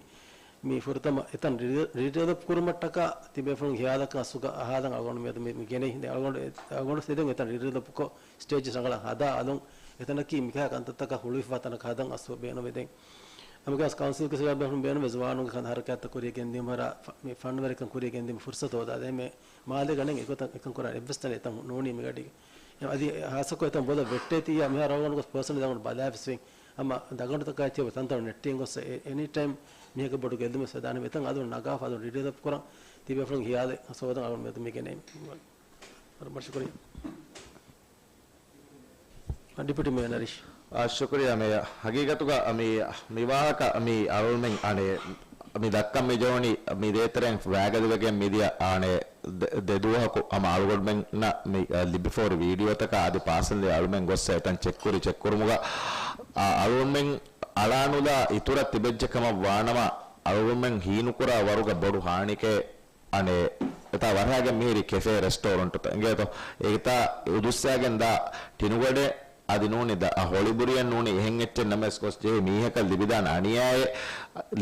މި ފުރަތަމަ އެތަން ރި-، ރީޑިވެލޮޕް ކުރުމަށްޓަކާ ތިބޭފުޅުން ހިޔާލަކަށް އަސްލުގަ އަހާލަން އަޅުގަނޑު މި އަދު މި، މި ގެނެއް. ދެން އަޅުގަނޑު އެ-، އަޅުގަނޑު އެދެން އެތަން ރީޑިވެލޮޕް ކޮށް ސްޓޭޖް ރަނގަޅަށް ހަދާ އަލުން އެތަނަކީ މިކަހަ ކަންތައްތަކަށް ހުޅުވިފަ ތަނަކަށް ހަދަން އަސްލު ބޭނުމެ ދެން. އަމިކަސް ކައުންސިލްގެ ސަބަބުން ބޭނުމެ ޒުވާނުންގެ ކަން ހަރަކާތްތައް ކުރިޔަށް ގެންދިއުމަށް ފަ-، މި ފަންޑް ވެރިކަން ކުރިޔަށް ގެންދިއުމަށް ފުރުސަތު ހޯދާ. ދެން މި މާލޭގަ ނެތް އެކަން އެކަން ކުރާ އެއްވެސް ތަނެއް އެތަން ނޫނީ މިގަޑީގަ. އަދި ހާއްސަކޮށް އެތަން ބޮލަށް ވެއްޓޭތީ މިހާރު އަޅުގަނޑު ގޮސް ޕާސަނަލީ ދަގަނޑު ބަލާފަސްވިން. އަމަ ދަގަނޑުތަކާ އެއްޗެއް ތަންތަނުން ނެއްޓިގެން ގޮސް އެ-، އެނީ ޓައިމް މީހަކަށް ބޮޑު ގެއްލުމެއް ވެދާނެ. އެތަން އަލުން ނަގާފަ އަލުން ރީޑިވެލޮޕް ކުރަން ތިބޭފުޅުން ހިޔާލެއް ހޯދަން އަޅުގަނޑު މި ގެނައީ. ވަރަށް ބޮޑަށް ޝުކުރިއްޔާ. ޑިޕިއުޓީ މޭޔަރ ނަރީޝް. އާ، ޝުކުރިއްޔާ މޭޔަރ. ހަގީގަތުގަ މި، މި ވާހަކަ މި އަޅުމެން އަނެއް މި ދައްކަން މި ޖެހުނީ މި ދޭތެރެއިން ވައިގަދަވެގެން މިދިޔަ އަނެއް ދެ-، ދެ ދުވަހަކު ހަމަ އަޅުގަނޑުމެންނަށް މި، އަ، ލިބިފަ ހުރި ވީޑިއޯތަކާ އަދި ޕާސަނަލީ އަޅުމެން ގޮއްސަ އެތަން ޗެކްކުރި ޗެކްކުރުމުގަ، އަ، އަޅުމެން އަޅާނުލާ އިތުރަށް ތިބެއްޖެ ކަމަށް ވާނަމަ، އަޅުގަނޑުމެން ހީނުކުރާ ވަރުގަ ބޮޑު ހާނިއެކޭ އަނެއް އެތާ ވަރަހައިގެން މިހިރީ ކެފޭ ރެސްޓޯރެންޓުތައް އިނގޭތޯ. އޭގެތާ އުދުއްސާގެން ދާ ޓިނުގަޑެއް އަދި ނޫނީ ދަ-، އަ، ހޮޅިބުރިއެއް ނޫނީ އެހެން އެއްޗެއް ނަމަވެސް ގޮސް ޖެހި މީހަކަށް ލިބިދާނެ އަނިޔާއެއް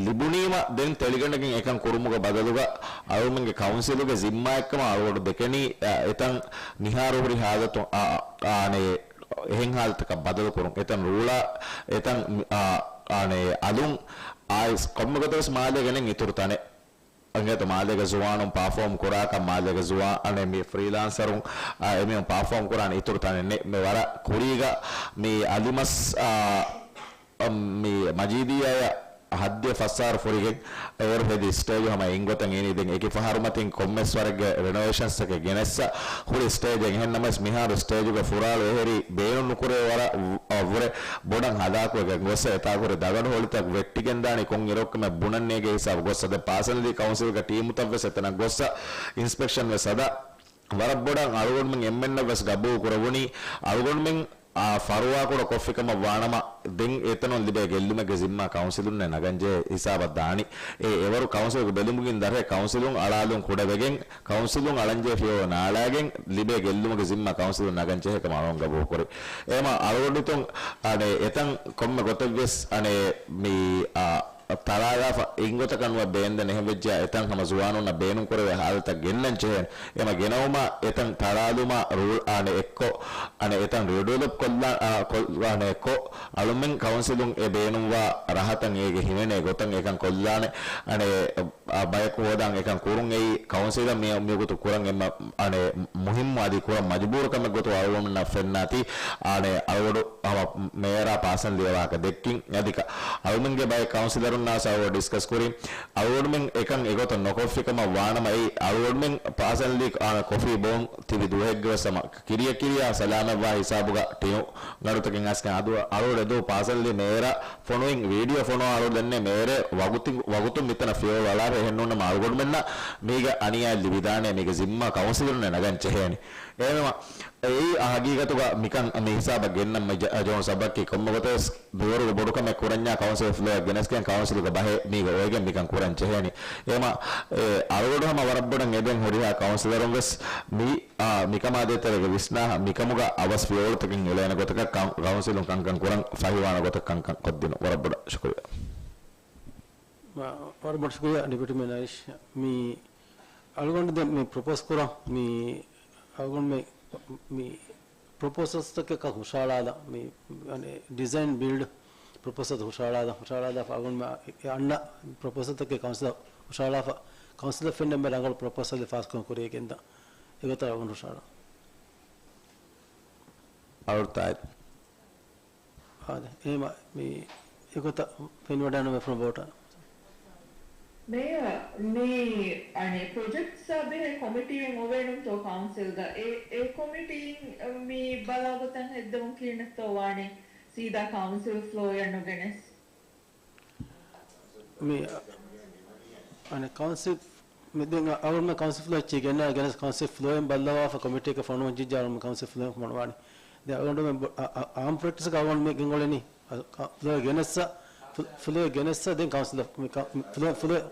ލިބުނީމަ ދެން ތެޅިގަނޑަކިން އެކަން ކުރުމުގެ ބަދަލުގަ އަޅުމެންގެ ކައުންސިލުގެ ޒިންމާއެއްކަމަށް އަޅުގަނޑު ދެކެނީ، އަ، އެތަން މިހާރު ހުރި ހާލަތު، އަ، އަ، އާނެ އެހެން ހާލަތަކަށް ބަދަލު ކުރުން. އެތަން ރޫޅާ، އެތަން، އާ، އާނެ އަލުން އައިސް ކޮންމެ ގޮތަކަސް މާލޭގަ ނެތް އިތުރު ތަނެއް. އަނގޭތަ މާލޭގެ ޒުވާނުން ޕާފޯމް ކުރާކަށް މާލޭގެ ޒުވާ-، އަނެ މި ފްރީލާންސަރުން، އާ، އެމީހުން ޕާފޯމް ކުރާނެ އިތުރު ތަނެއް ނެތް. މި ވަރަށް ކުރީގަ މި އަލިމަސް، އާ، މި މަޖީދީއާޔަށް ހައްދިޔަ ފަސް އަހަރު ފުރިގެން އޭރު ހެދި ސްޓޭޖު ހަމަ އިންގޮތަށް އިނީ. ދެން އެކި ފަހަރު މަތިން ކޮންމެސް ވަރެއްގެ ރެނޮވޭޝަންސްތަކެއް ގެނެއްސަ ހުރި ސްޓޭޖެއް. އެހެން ނަމަވެސް މިހާރު ސްޓޭޖުގެ ފުރާޅު އެހެރީ ބޭނުން ނުކުރެވޭ ވަރަށް ވު-، އަ، ވުރެ ބޮޑަށް ހަލާކުވެގެން ގޮއްސަ އެތާކުރި ދަގަނޑު ހޮޅިތައް ވެއްޓިގެން ދާނީ ކޮން އިރަކުމެއް ބުނަން ނޭގޭ ހިސާބު ގޮއްސަ. ދެން ޕާސަނަލީ ކައުންސިލްގެ ޓީމުތައް ވެސް އެތަނަށް ގޮއްސަ އިންސްޕެކްޝަން ވެސް ހަދާ ވަރަށް ބޮޑަށް އަޅުގަނޑުމެން އެންމެންނަށް ވެސް ގަބޫލު ކުރެވުނީ އަޅުގަނޑުމެން އާ، ފަރުވާކުޑަ ކޮށްފިކަމަށް ވާނަމަ، ދެން އެތަނުން ލިބޭ ގެއްލުމެއްގެ ޒިންމާ ކައުންސިލުންނޭ ނަގަންޖެހޭ ހިސާބަށް ދާނީ. އެ އެވަރު ކައުންސިލުގެ ބެލުމުގެ ދަށް ކައުންސިލުން އަޅާލުން ކުޑަވެގެން، ކައުންސިލުން އަޅަންޖެހޭ ފިޔަވަޅު ނާޅާގެން ލިބޭ ގެއްލުމުގެ ޒިންމާ ކައުންސިލުން ނަގަންޖެހޭ ކަމަށް އަޅުގަނޑު ގަބޫލުކުރި. އެހެމަ އަޅުގަނޑު ހިތުން އަނެއް އެތަން ކޮންމެ ގޮތެއްވެސް އަނެއް މި، އާ، ތަޅާލާފަ އިންގޮތަކަށް ނުވެ ބޭންދެން އެހެން ވެއްޖެޔާ އެތަން ހަމަ ޒުވާނުންނަށް ބޭނުން ކުރެވޭ ހާލަތަށް ގެންނަން ޖެހޭނެ. އެމަ ގެނައުމަށް އެތަން ތަޅާލުމަށް ރޫޅާނެ އެއްކޮށް، އަނެއް އެތަން ރީޑިވެލޮޕް ކޮށްލާ-، އާ، ކޮށްލާނެ އެއްކޮށް، އަޅުމެން ކައުންސިލުން އެ ބޭނުންވާ ރަހަތަށް އޭގެ ހިމެނޭ ގޮތަށް އެކަން ކޮށްލާނެ. އަނެއް، އާ، ބަޔަކު ހޯދާން އެކަން ކުރުން އެއީ ކައުންސިލަށް މި-، މިވަގުތު ކުރަން އެންމެ، އަނެއް، މުހިއްމު އަދި ކުރަން މަޖުބޫރު ކަމެއް ގޮތު އަޅުގަނޑުމެންނަށް ފެންނާތީ، އަނެއް، އަޅުގަނޑު ހަމަ މޭޔަރާ ޕާސަނަލީ ވާހަކަ ދެއްކިން. އަދި އަޅުމެންގެ ބައެއް ކައުންސިލަރުންނާ ސައުވަ ޑިސްކަސް ކުރިން، އަޅުގަނޑުމެން އެކަން އެގޮތަށް ނުކޮށްފިކަމަށް ވާނަމަ، އެއީ އަޅުގަނޑުމެން ޕާސަނަލީ، އާ، ކޮފީ ބޯން ތިބި ދުވަހެއްގެ ވެސް ހަމަ ކިރިޔަ ކިރިޔާ ސަލާމަތްވާ ހިސާބުގަ ޓިނު ގަނޑުތަކެއް އަސްކަން އަދު އަޅުގަނޑު ދޫ ޕާސަނަލީ މޭޔަރަށް ފޮނުވިން ވީޑިއޯ ފޮނުވާ އަޅުގަނޑު ދެންނެ މޭޔަރެ ވަގުތި-، ވަގުތުން މިތަނަށް ފިޔަވަޅު އަޅާފަ އެހެންނޫންނަމަ އަޅުގަނޑުމެންނަށް މީގަ އަނިޔާ ލިބިދާނެ މީގެ ޒިންމާ ކައުންސިލުންނެ ނަގަން ޖެހޭނެ. އެހެންވީމަ، އެއީ ހަގީގަތުގަ މިކަން މި ހިސާބަށް ގެންނަން މި ޖަ-، ޖެހުނު ސަބަބަކީ ކޮންމެ ގޮތެއް ވެސް މިވަރުގެ ބޮޑުކަމެއް ކުރަންޏާ ކައުންސިލް ފްލޯއަށް ގެނެސްގެން ކައުންސިލުގެ ބަހެއް މީގަ އޮވެގެން މިކަން ކުރަން ޖެހޭނީ. އެހެމަ، އެ، އަޅުގަނޑު ހަމަ ވަރަށް ބޮޑަށް އެދެން ހުރިހާ ކައުންސިލަރުން ވެސް މި، އާ، މިކަމާ ދޭތެރޭގަ ވިސްނާ މިކަމުގަ އަވަސް ފިޔަވަޅުތަކެއް އެޅޭނެ ގޮތަކަށް ކައު-، ކައުންސިލުން ކަންކަން ކުރަން ފަހިވާނެ ގޮތަށް ކަންކަން ކޮށްދިނުން. ވަރަށް ބޮޑަށް ޝުކުރިއްޔާ. ވަ-، ވަރަށް ބޮޑަށް ޝުކުރިއްޔާ ޑެޕިއުޓީ މޭޔަރ ނަރީޝް. މި އަޅުގަނޑު ދެން މި ޕްރޮޕޯސް ކުރާ މި އަޅުގަނޑު މި، މި ޕްރޮޕޯސަލްސްތަކަކަށް ހުށަހަޅާލާ މި، އަނެއް، ޑިޒައިން ބިލްޑް ޕްރޮޕޯސަލް ހުށަހަޅާލަން، ހުށަހަޅާލާފަ އަޅުގަނޑުމެން އެ އަންނަ ޕްރޮޕޯސަލްތަކެއް ކައުންސިލަށް ހުށަހަޅާފަ، ކައުންސިލަށް ފެންނަ އެންމެ ރަނގަޅު ޕްރޮޕޯސަލެއް ފާސްކުރަން ކުރިޔަށް ގެންދާ. އެގޮތަށް އަޅުގަނޑު ހުށަހަޅާ. އަޅުތާއި. އާދެ، އެހެމަ މި އެގޮތަށް ފެނިވަޑައިނު ވެފުނު ވޯޓަށް. މޭޔަ، މި އަނެއް ޕްރޮޖެކްޓްސްއާ ބެހޭ ކޮމިޓީއެއް އޮވޭނުންތޯ ކައުންސިލްގަ؟ އެ، އެ ކޮމިޓީން މި ބަލާގޮތަށް ހެއްދެވުން ކިހިނެއްތޯ ވާނީ؟ ސީދާ ކައުންސިލް ފްލޯއަށް ނުގެނެސް. މި، އަނެއް ކައުންސިލް، މި ދެން އަ-، އަޅުގަނޑުމެން ކައުންސިލް ފްލޯއަށް އެއްޗެއް ގެންނާ، ގެނެސް ކައުންސިލް ފްލޯއިން ބައްލަވާފަ ކޮމިޓީއަކަށް ފޮނުވަން ޖެއްޖާ އަޅުގަނޑު ކައުންސިލް ފްލޯއިން ފޮނުވާނީ. ދެން އަޅުގަނޑުމެން ބޮ-، އަ-، އަ-، އާމް ޕްރެކްޓިސް އަޅުގަނޑު މި ގެންގުޅެނީ. އަ، ކަ-، ފްލޯއަށް ގެނެއްސަ، ފްލޯއަށް ގެނެއްސަ، ދެން ކައުންސިލް ފްލޯ-، ފްލޯ-،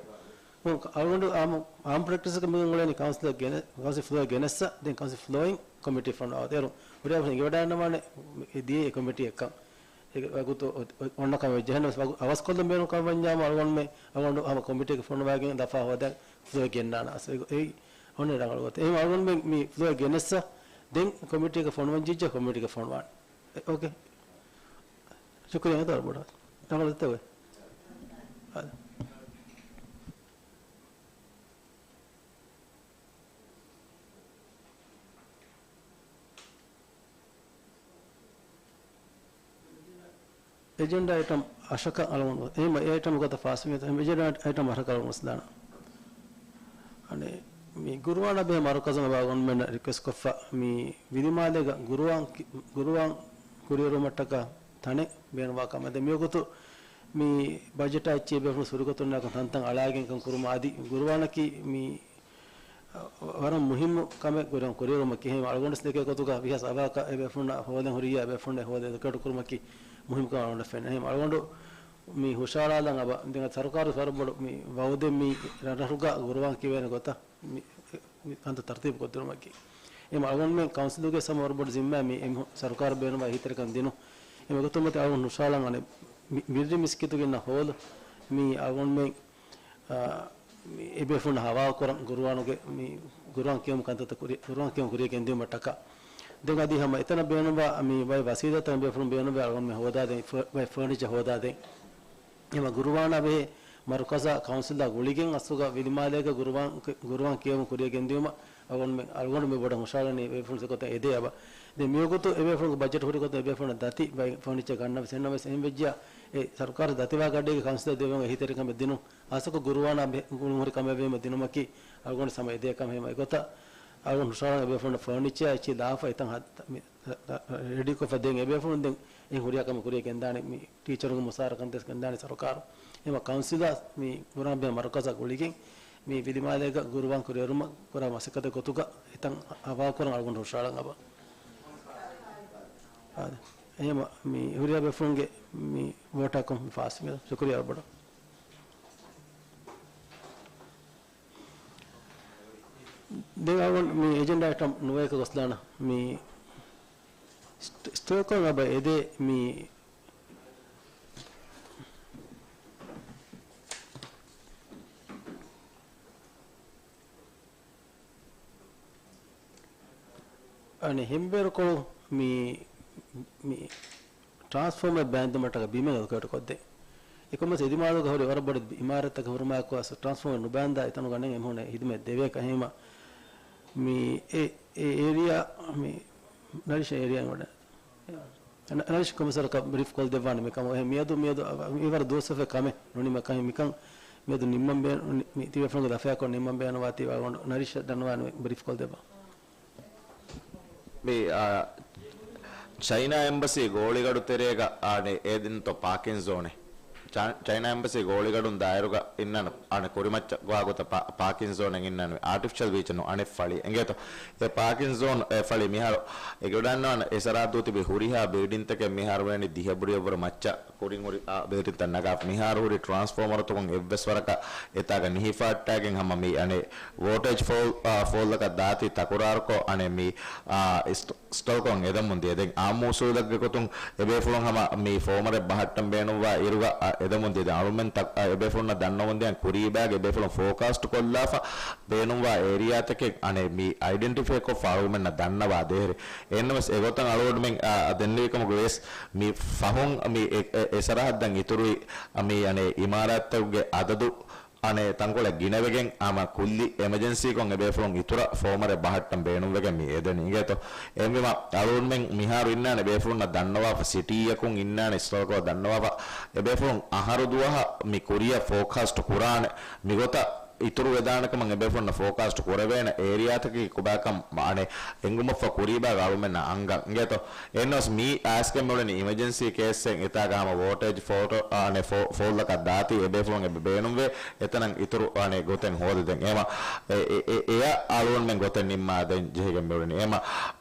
އަޅުގަނޑު އާމް، އާމް ޕްރެކްޓިސް މި ގެންގުޅެނީ ކައުންސިލް ގެނެ-، ކައުންސިލް ފްލޯއަށް ގެނެއްސަ، ދެން ކައުންސިލް ފްލޯއިން ކޮމިޓީ ފޮނުވާ. އޭރު ހުރިހާ އިނގިވަޑައިގަންނަވާނެ އެ ދިޔަ އެ ކޮމިޓީއަކަށް. އެ ވަގުތު އޮ-، އޮ-، އޮންނަ ކަމެއް ވެއްޖެ. އެހެންނަމަވެސް އަވަސްކޮށްލަން ބޭނުން ކަމަށް ވަންޏާމު އަޅުގަނޑުމެން، އަޅުގަނޑު ހަމަ ކޮމިޓީއަކަށް ފޮނުވާގެން ލަފާ ހޯދަން ފްލޯއަށް ގެންނާނަ. އަސް އެ-، އެއީ އޮންނަ ރަނގަޅު ގޮތެއް. އެހެން އަޅުގަނޑުމެން މި ފްލޯއަށް ގެނެއްސަ، ދެން ކޮމިޓީއަކަށް ފޮނުވަން ޖެއްޖާ ކޮމިޓީއަކަށް ފޮނުވާނެ. އެ-، އޯކޭ. ޝުކުރިއްޔާ އެތައް ބޮޑަށް. ރަނގަޅު ދެއްތަ އޮތް؟ އާދެ. އެޖެންޑާ އައިޓަމް އަށަކަށް އަޅުގަނޑު، އެހެން އެ އައިޓަމް ގޮތަށް ފާސްވީމަ، އެހެން އެޖެންޑާ އައިޓަމް އަށަކަށް އަޅުގަނޑު ވެސް ދާނަން. އަނެއް، މި ގުރުއާނާ ބެހޭ މަރުކަޒުން އަޅުގަނޑުމެންނަށް ރިކުއެސްޓް ކޮށްފަ، މި ވިލިމާލޭގަ ގުރުއާން ކި-، ގުރުއާން ކުރިއެރުމަށްޓަކާ ތަނެއް ބޭނުންވާ ކަމަށް. ދެން މިވަގުތު މި ބަޖެޓާ އެއްޗެއް ބޭފުޅުން ސުރިގޮތުން ނާކަން ތަންތަން އަޅާގެން ކަން ކުރުމަށް އަދި ގުރުއާނަކީ މި ވަރަށް މުހިއްމު ކަމެއް ކުރިއަށް ކުރިއެރުމަކީ. އެހެން އަޅުގަނޑު ދެކޭ ގޮތުގަ ވިހަސް އަވަހަކަށް އެ ބޭފުޅުންނަށް ހޯދަން ހުރިއްޔާ އެ ބޭފުޅުން އެ ހޯދަ އެޑިއުކޭޓް ކުރުމަކީ މުހިއްމު ކަމަށް އަޅުގަނޑަށް ފެނޭ. އެހެން އަޅުގަނޑު މި ހުށަހަޅާލަން އަބަ ދެން ސަރުކާރު ވަރަށް ބޮޑު މި ވައުދެއް މި ރަށްރަށުގަ ގުރުއާން ކިޔެވޭނެ ގޮތަށް މި، މި ކަންތައް ތަރުތީބު ކޮށްދިނުމަކީ. އެހެން އަޅުގަނޑުމެން ކައުންސިލުގެ ހަމަ ވަރަށް ބޮޑު ޒިންމާ މި އެމް ސަރުކާރު ބޭނުންވާ އެހީތެރިކަން ދިނުން. އެމަގުތުމަތި އަޅުގަނޑު ހުށަހަޅަން އަނެއް މި، މިރި މިސްކިތުގެ އިންނަ ހޯލު މި އަޅުގަނޑުމެން އާ، މި އެބޭފުޅުން ހަވާލުކުރަން ގުރުއާނުގެ މި ގުރުއާން ކިޔެވުމު ކަންތައްތައް ކުރި-، ގުރުއާން ކިޔެވުން ކުރިއަށް ގެންދިއުމަށްޓަކާ. ދެން އަދި ހަމަ އެތަނަށް ބޭނުންވާ މި ވައި ވަސީލަތްތައް އެބޭފުޅުން ބޭނުންވެ އަޅުގަނޑުމެން ހޯދާދޭން ފަ-، ވައި ފަރުނީޗަރ ހޯދާދޭން. އެމަ ގުރުއާނާ ބެހޭ މަރުކަޒާ ކައުންސިލާ ގުޅިގެން އަސްލުގަ ވިލިމާލޭގަ ގުރުއާން ކި-، ގުރުއާން ކިޔެވުން ކުރިއަށް ގެންދިއުމަށް އަޅުގަނޑުމެން، އަޅުގަނޑު މި ބޮޑަށް ހުށަހަޅަނީ އެބޭފުޅުން އެގޮތަށް އެދޭ އަބަ. ދެން މިވަގުތު އެބޭފުޅުންގެ ބަޖެޓް ހުރި ގޮތުން އެބޭފުޅުންނަށް ދަތި ވައި ފަރުނީޗަރ ގަންނަވެސް އެހެންނަމަވެސް އެހެން ވެއްޖިއްޔާ އެ ސަރުކާރު ދަތިވާ ގަޑީގެ ކައުންސިލަށް ދެވޭން އެހީތެރިކަމެއް ދިނުން. އަސަކު ގުރުއާނާ ބެ-، ގުޅުން ހުރި ކަމެއް ވީމަ ދިނުމަކީ އަޅުގަނޑު ހަމަ އެދޭ ކަމެއް. އެގޮތަށް އަޅުގަނޑު ހުށަހަޅަން އެބޭފުޅުންނަށް ފަރުނީޗާ އެއްޗެއް ލާފަ އެތަން ހަ-، މި ރަ-، ރަ-، ރަ-، ރެޑީކޮށްފަ ދޭން އެބޭފުޅުން ދެން އެ ހުރިހާ ކަމެއް ކުރިއަށް ގެންދާނެ މި ޓީޗަރުންގެ މުސާރަ ކަންތައް ގެންދާނެ ސަރުކާރު. އެމަ ކައުންސިލާ މި ގުރުއާން ބެހޭ މަރުކަޒާ ގުޅިގެން މި ވިލިމާލޭގަ ގުރުއާން ކުރިއެރުމަށް ކުރާ މަސައްކަތެއް ގޮތުގަ އެތަން ހަވާލުކުރަން އަޅުގަނޑު ހުށަހަޅަން އަބަ. އާދެ. އެހެމަ މި ހުރިހާ ބޭފުޅުންގެ މި ވޯޓާ ކޮން ފާސް މި ޝުކުރިއްޔާ ބޮޑަށް. ދެން އަޅުގަނޑު މި އެޖެންޑާ އައިޓަމް ނުވައެކަށް ގޮސްލާނަ. މި ސްޓް-، ސްޓޯކް އަބަ އެދޭ މި އަނެއް ހެންބޭރުކޮޅު މި، މި ޓްރާންސްފޯމަރ ބާންދުމަށްޓަކަ ބިމެއް އެލޮކޭޓް ކޮށްދޭ. އެކަމަސް އެދިމާލުގަ ހުރި ވަރަށް ބޮޑެތި އިމާރަތަކަށް ހުރުމާއެކު އަސް ޓްރާންސްފޯމަރ ނުބާންދާ އެތަނުގަ ނެތް އެމީހުންނަށް ހިދުމަތް ދެވޭކަށް. އެހެންވީމަ މި އެ، އެ އޭރިއާ މި ނަރިޝަ އޭރިއާއިން ވަޑަ ނަ-، ނަރިޝް ކޮމިސަރަކަށް ބްރީފް ކޮށްދެއްވާނެ މިކަމު. އެހެން މިއަދު، މިއަދު މިވަރަށް ދުވަސްވެފަ ކަމެއް ނުނިމަ ކަމެއް މިކަން މިއަދު ނިންމަން ބޭ-، ނި-، މި ތިބޭފުޅުންގެ ލަފަޔާކޮށް ނިންމަން ބޭނުންވާތީ ވަގުން ނަރިޝް ދަންނަވާނެ ބްރީފް ކޮށްދެއްވާ. މި، އާ، ޗައިނާ އެމްބަސީ ގޯޅިގަޑު ތެރޭގަ އާނެ އޭދިންތޯ ޕާކިން ޒޯނެއް. ޗަ-، ޗައިނާ އެމްބަސީ ގޯޅިގަޑުން ދާއިރުގަ އިންނަން އާނެ ކުރިމައްޗަށް ގޮވާގޮތަށް ޕާ-، ޕާކިން ޒޯނެއް އިންނަން އާޓިފިޝަލް ބީޗެއް ނޫން އަނެއް ފަޅި އެނގޭތޯ. އެ ޕާކިން ޒޯން އެ ފަޅި މިހާރު އެ ގެޑަންނާން އެ ސަރާދޫ ތިބި ހުރިހާ ބިލްޑިންތަކެއް މިހާރު ވޭނި ދިހަ ބުރިއަށްވުރެ މައްޗަށް ކުރިން ހުރި، އާ، ބިލްޑިންތައް ނަގާފަ. މިހާރު ހުރި ޓްރާންސްފޯމަރުތަކުން އެއްވެސް ވަރަކަށް އެތާގަ ނިހިފައްޓާގެން ހަމަ މި އަނެއް ވޯލްޓޭޖް ފޯލް، އާ، ފޯލްއަކަށް ދާތީ ތަކުރާރުކޮށް އަނެއް މި، އާ، އިސް-، އިންސްޓޯލްކޮށް އެދަމުން ދިޔަ. ދެން އާއްމު އުސޫލެއްގެ ގޮތުން އެބޭފުޅުން ހަމަ މި ފޯމަރެއް ބަހައްޓަން ބޭނުންވާ އިރުގަ، އާ، އެދަމުން ދިޔަ. ދެން އަޅުމެން ތަ-، އާ، އެބޭފުޅުންނަށް ދަންނަ ކޮންދިޔަ ކުރީބާގެ ބޭފުޅުން ފޯކާސްޓް ކޮށްލާފަ ބޭނުންވާ އޭރިއާތަކެއް އަނެއް މި އައިޑެންޓިފައި ކޮށްފަ އަޅުގަނޑުމެންނަށް ދަންނަވާ ދޭހެރި. އެހެންނަމަވެސް އެގޮތަށް އަޅުގަނޑުމެން އަ، އަ، ދެންނެވި ކަމުގަ ވިޔަސް މި ފަހުން މި އެ، އެ، އެ ސަރަހައްދަށް އިތުރުވި މި އަނެއް އިމާރާތްތަކުގެ އަދަދު އަނެއް ތަންކޮޅެއް ގިނަވެގެން ހަމަ ކުއްލި އެމަޖެންސީކޮށް އެބޭފުޅުން އިތުރަށް ފޯމަރެއް ބަހައްޓަން ބޭނުންވެގެން މި އެދެނީ އިނގޭތޯ. އެހެންވީމަ އަޅުގަނޑުމެން މިހާރު އިންނާނެ ބޭފުޅުންނަށް ދަންނަވާފަ، ސިޓީއަކުން އިންނާނެ އިސްލަކޮށް ދަންނަވާފަ، އެބޭފުޅުން އަހަރު ދުވަހަށް މި ކުރިއަށް ފޯކާސްޓް ކުރާނެ. މިގޮތަށް އިތުރު ވެދާނެ ކަމަށް އެބޭފުޅުންނަށް ފޯކާސްޓް ކުރެވޭނެ އޭރިއާތަކަކީ ކޮބާކަން އަނެއް އެނގުމަށްފަ ކުރީބާގަ އަޅުމެންނަށް އަންގަން އިނގޭތޯ. އެހެންނަމަވެސް މި އައިސްގެން މިއުޅެނީ އިމަޖެންސީ ކޭސްއެއް އެތާގަ ހަމަ ވޯޓޭޖް ފޯޓޯ އަނެއް ފޯ، ފޯލްއަކަށް ދާތީ އެބޭފުޅުން އެބަ ބޭނުންވޭ. އެތަނަށް އިތުރު އަނެއް ގޮތެއް ހޯދަދެން. އެމަ އެ، އެ، އެ، އެއަށް އަޅުގަނޑުމެން ގޮތެއް ނިންމާދޭން ޖެހިގެން މިއުޅެނީ. އެމަ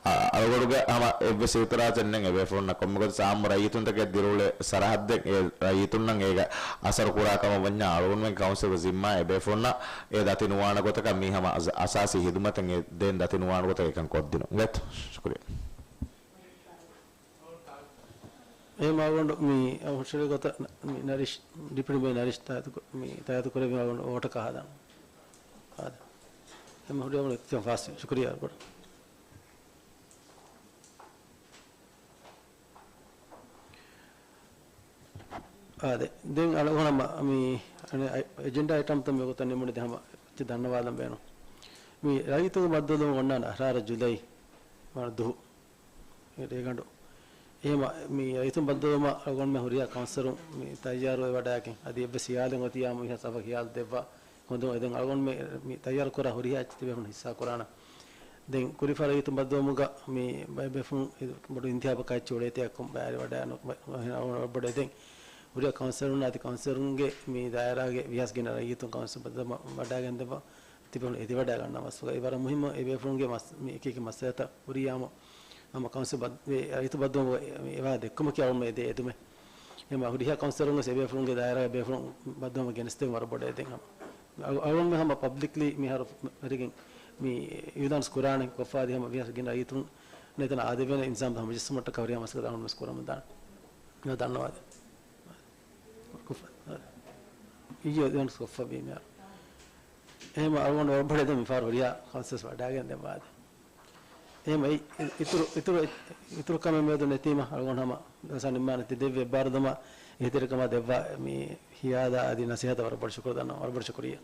އަ، އަޅުގަޑުގެ ހަމަ އެއްވެސް އިއުތިރާޒެއް ނެތް އެބޭފުޅުންނަށް. ކޮންމެ ގޮތަސް އާއްމު ރައްޔިތުންތަކެއް ދިރިއުޅޭ ސަރަހައްދެއް އެ ރައްޔިތުންނަށް އޭގަ އަސަރު ކުރާ ކަމަށް ވަންޏާ އަޅުގަނޑުމެން ކައުންސިލްގެ ޒިންމާ އެބޭފުޅުންނަށް އެ ދަތި ނުވާނެ ގޮތަކަށް މީ ހަމަ އަސ، އަސާސީ ހިދުމަތެއް އެ ދޭން ދަތި ނުވާނެ ގޮތަކަށް އެކަން ކޮށްދިނުން. އިނގޭތޯ. ޝުކުރިއްޔާ. އެހެން އަޅުގަނޑު މި އޮފިޝަލީ ގޮތަށް މި ނަރިޝް، ޑިޕިންޑް ބައި ނަރިޝް ތާއިދު ކު، މި ތާއިދު ކުރެވި އަޅުގަނޑު ވޯޓަކަށް ހަދާނަން. ހަދާ. އެހެން ހުރި އަޅުގަނޑު އިތުރަށް ފާސް ޝުކުރިއްޔާ އަޅުގަނޑު. އާދެ. ދެން އަޅުގަނޑަށް މަ، މި އަނެއް އައި، އެޖެންޑާ އައިޓަމްތައް މި ގޮތަށް ނިމުނީ ދެން ހަމަ އެއްޗެއް ދަންނަވާލަން ބޭނުން. މި ރައްޔިތުންގެ ބައްދަލުވުން އޮންނާނެ އަށާރަ ޖުލައި ވަނަ ދުހު. ރޭގަނޑު. އެހެމަ މި ރައްޔިތުން ބައްދަލުވުމަށް އަޅުގަނޑުމެން ހުރިހާ ކައުންސިލަރުން މި ތައްޔާރުވެވަޑައިގެން އަދި އެއްވެސް ހިޔާލެއް އޮތިއްޔާ މިހާ ސަބަ ހިޔާލު ދެއްވާ ހޮނދުން އެދެން އަޅުގަނޑުމެން މި ތައްޔާރު ކުރާ ހުރިހާ އެއްޗެއް ތިބޭފުޅުން ހިއްސާ ކުރާނަ. ދެން ކުރިފަ ރައްޔިތުން ބައްދަލުވުމުގަ މި ބައެއް ބޭފުޅުން ބޮޑު އިންތިހާބަކާ އެއްޗެއް އުޅޭތީ އެއްކޮށް ބައިވެރިވަޑައި ނު، ބަ، ބޮޑު އެދެން. ހުރިހާ ކައުންސިލަރުން އަދި ކައުންސިލަރުންގެ މި ދާއިރާގެ ވިހާސް ގިނަ ރައްޔިތުން ކައުންސިލް ބައްދަލުވުމަށް ވަޑައިގެން ދެއްވާ ތިބޭފުޅުން އެދިވަޑައިގަންނަވާ މަސައްކަތް. އެ ވަރަށް މުހިއްމު އެ ބޭފުޅުންގެ މަސް، މި އެކި އެކި މައްސަލަތައް ހުރިޔާމު ހަމަ ކައުންސިލް ބައް، އެ ރައްޔިތު ބައްދަލުވުމުގެ އެވާ ދެއްކުމަކީ އަޅުގަނޑުމެން އެދޭ އެދުމެއް. އެމަ ހުރިހާ ކައުންސިލަރުން ވެސް އެ ބޭފުޅުންގެ ދާއިރާގެ ބޭފުޅުން ބައްދަލުވުމަށް ގެނެސްދެން ވަރަށް ބޮޑަށް އެދެން ހަމަ. އަޅު، އަޅުގަނޑުމެން ހަމަ ޕަބްލިކްލީ މިހާރު ވެރިގެން މި އިއުލާންސް ކުރާނެ ކޮށްފަ އަދި ހަމަ ވިހާސް ގިނަ ރައްޔިތުން ނެތަނަށް އާދެވޭނެ އިންސާން ހަމަޖެއްސުމަށްޓަކާ ހުރިހާ މަސައްކަތް އަޅުގަނޑު ވެސް ކުރަމުން ދާނެ. ދަންނަވާދޭ. ކޮށްފަ. އިއުލާންސް ކޮށްފަ ވީ މިހާރު. އެހެމަ އަޅުގަނޑު ވަރަށް ބޮޑަށް އެދެން މިފަހަރު ހުރިހާ ކައުންސިލަރުން ވަޑައިގެން ދެއްވާދޭ. އެހެމަ އެއީ އިތުރު، އިތުރު، އިތުރު ކަމެއް މިއަދު ނެތީމަ އަޅުގަނޑު ހަމަ ޖަލްސާ ނިންމާނެ. ތި ދެއްވި އެއްބާރުލުމަށް އެހީތެރިކަމާ ދެއްވާ މި ހިޔާލާ އަދި ނަސޭހަތަށް ވަރަށް ބޮޑަށް ޝުކުރު ދަންނަވަން. ވަރަށް ބޮޑަށް ޝުކުރިއްޔާ.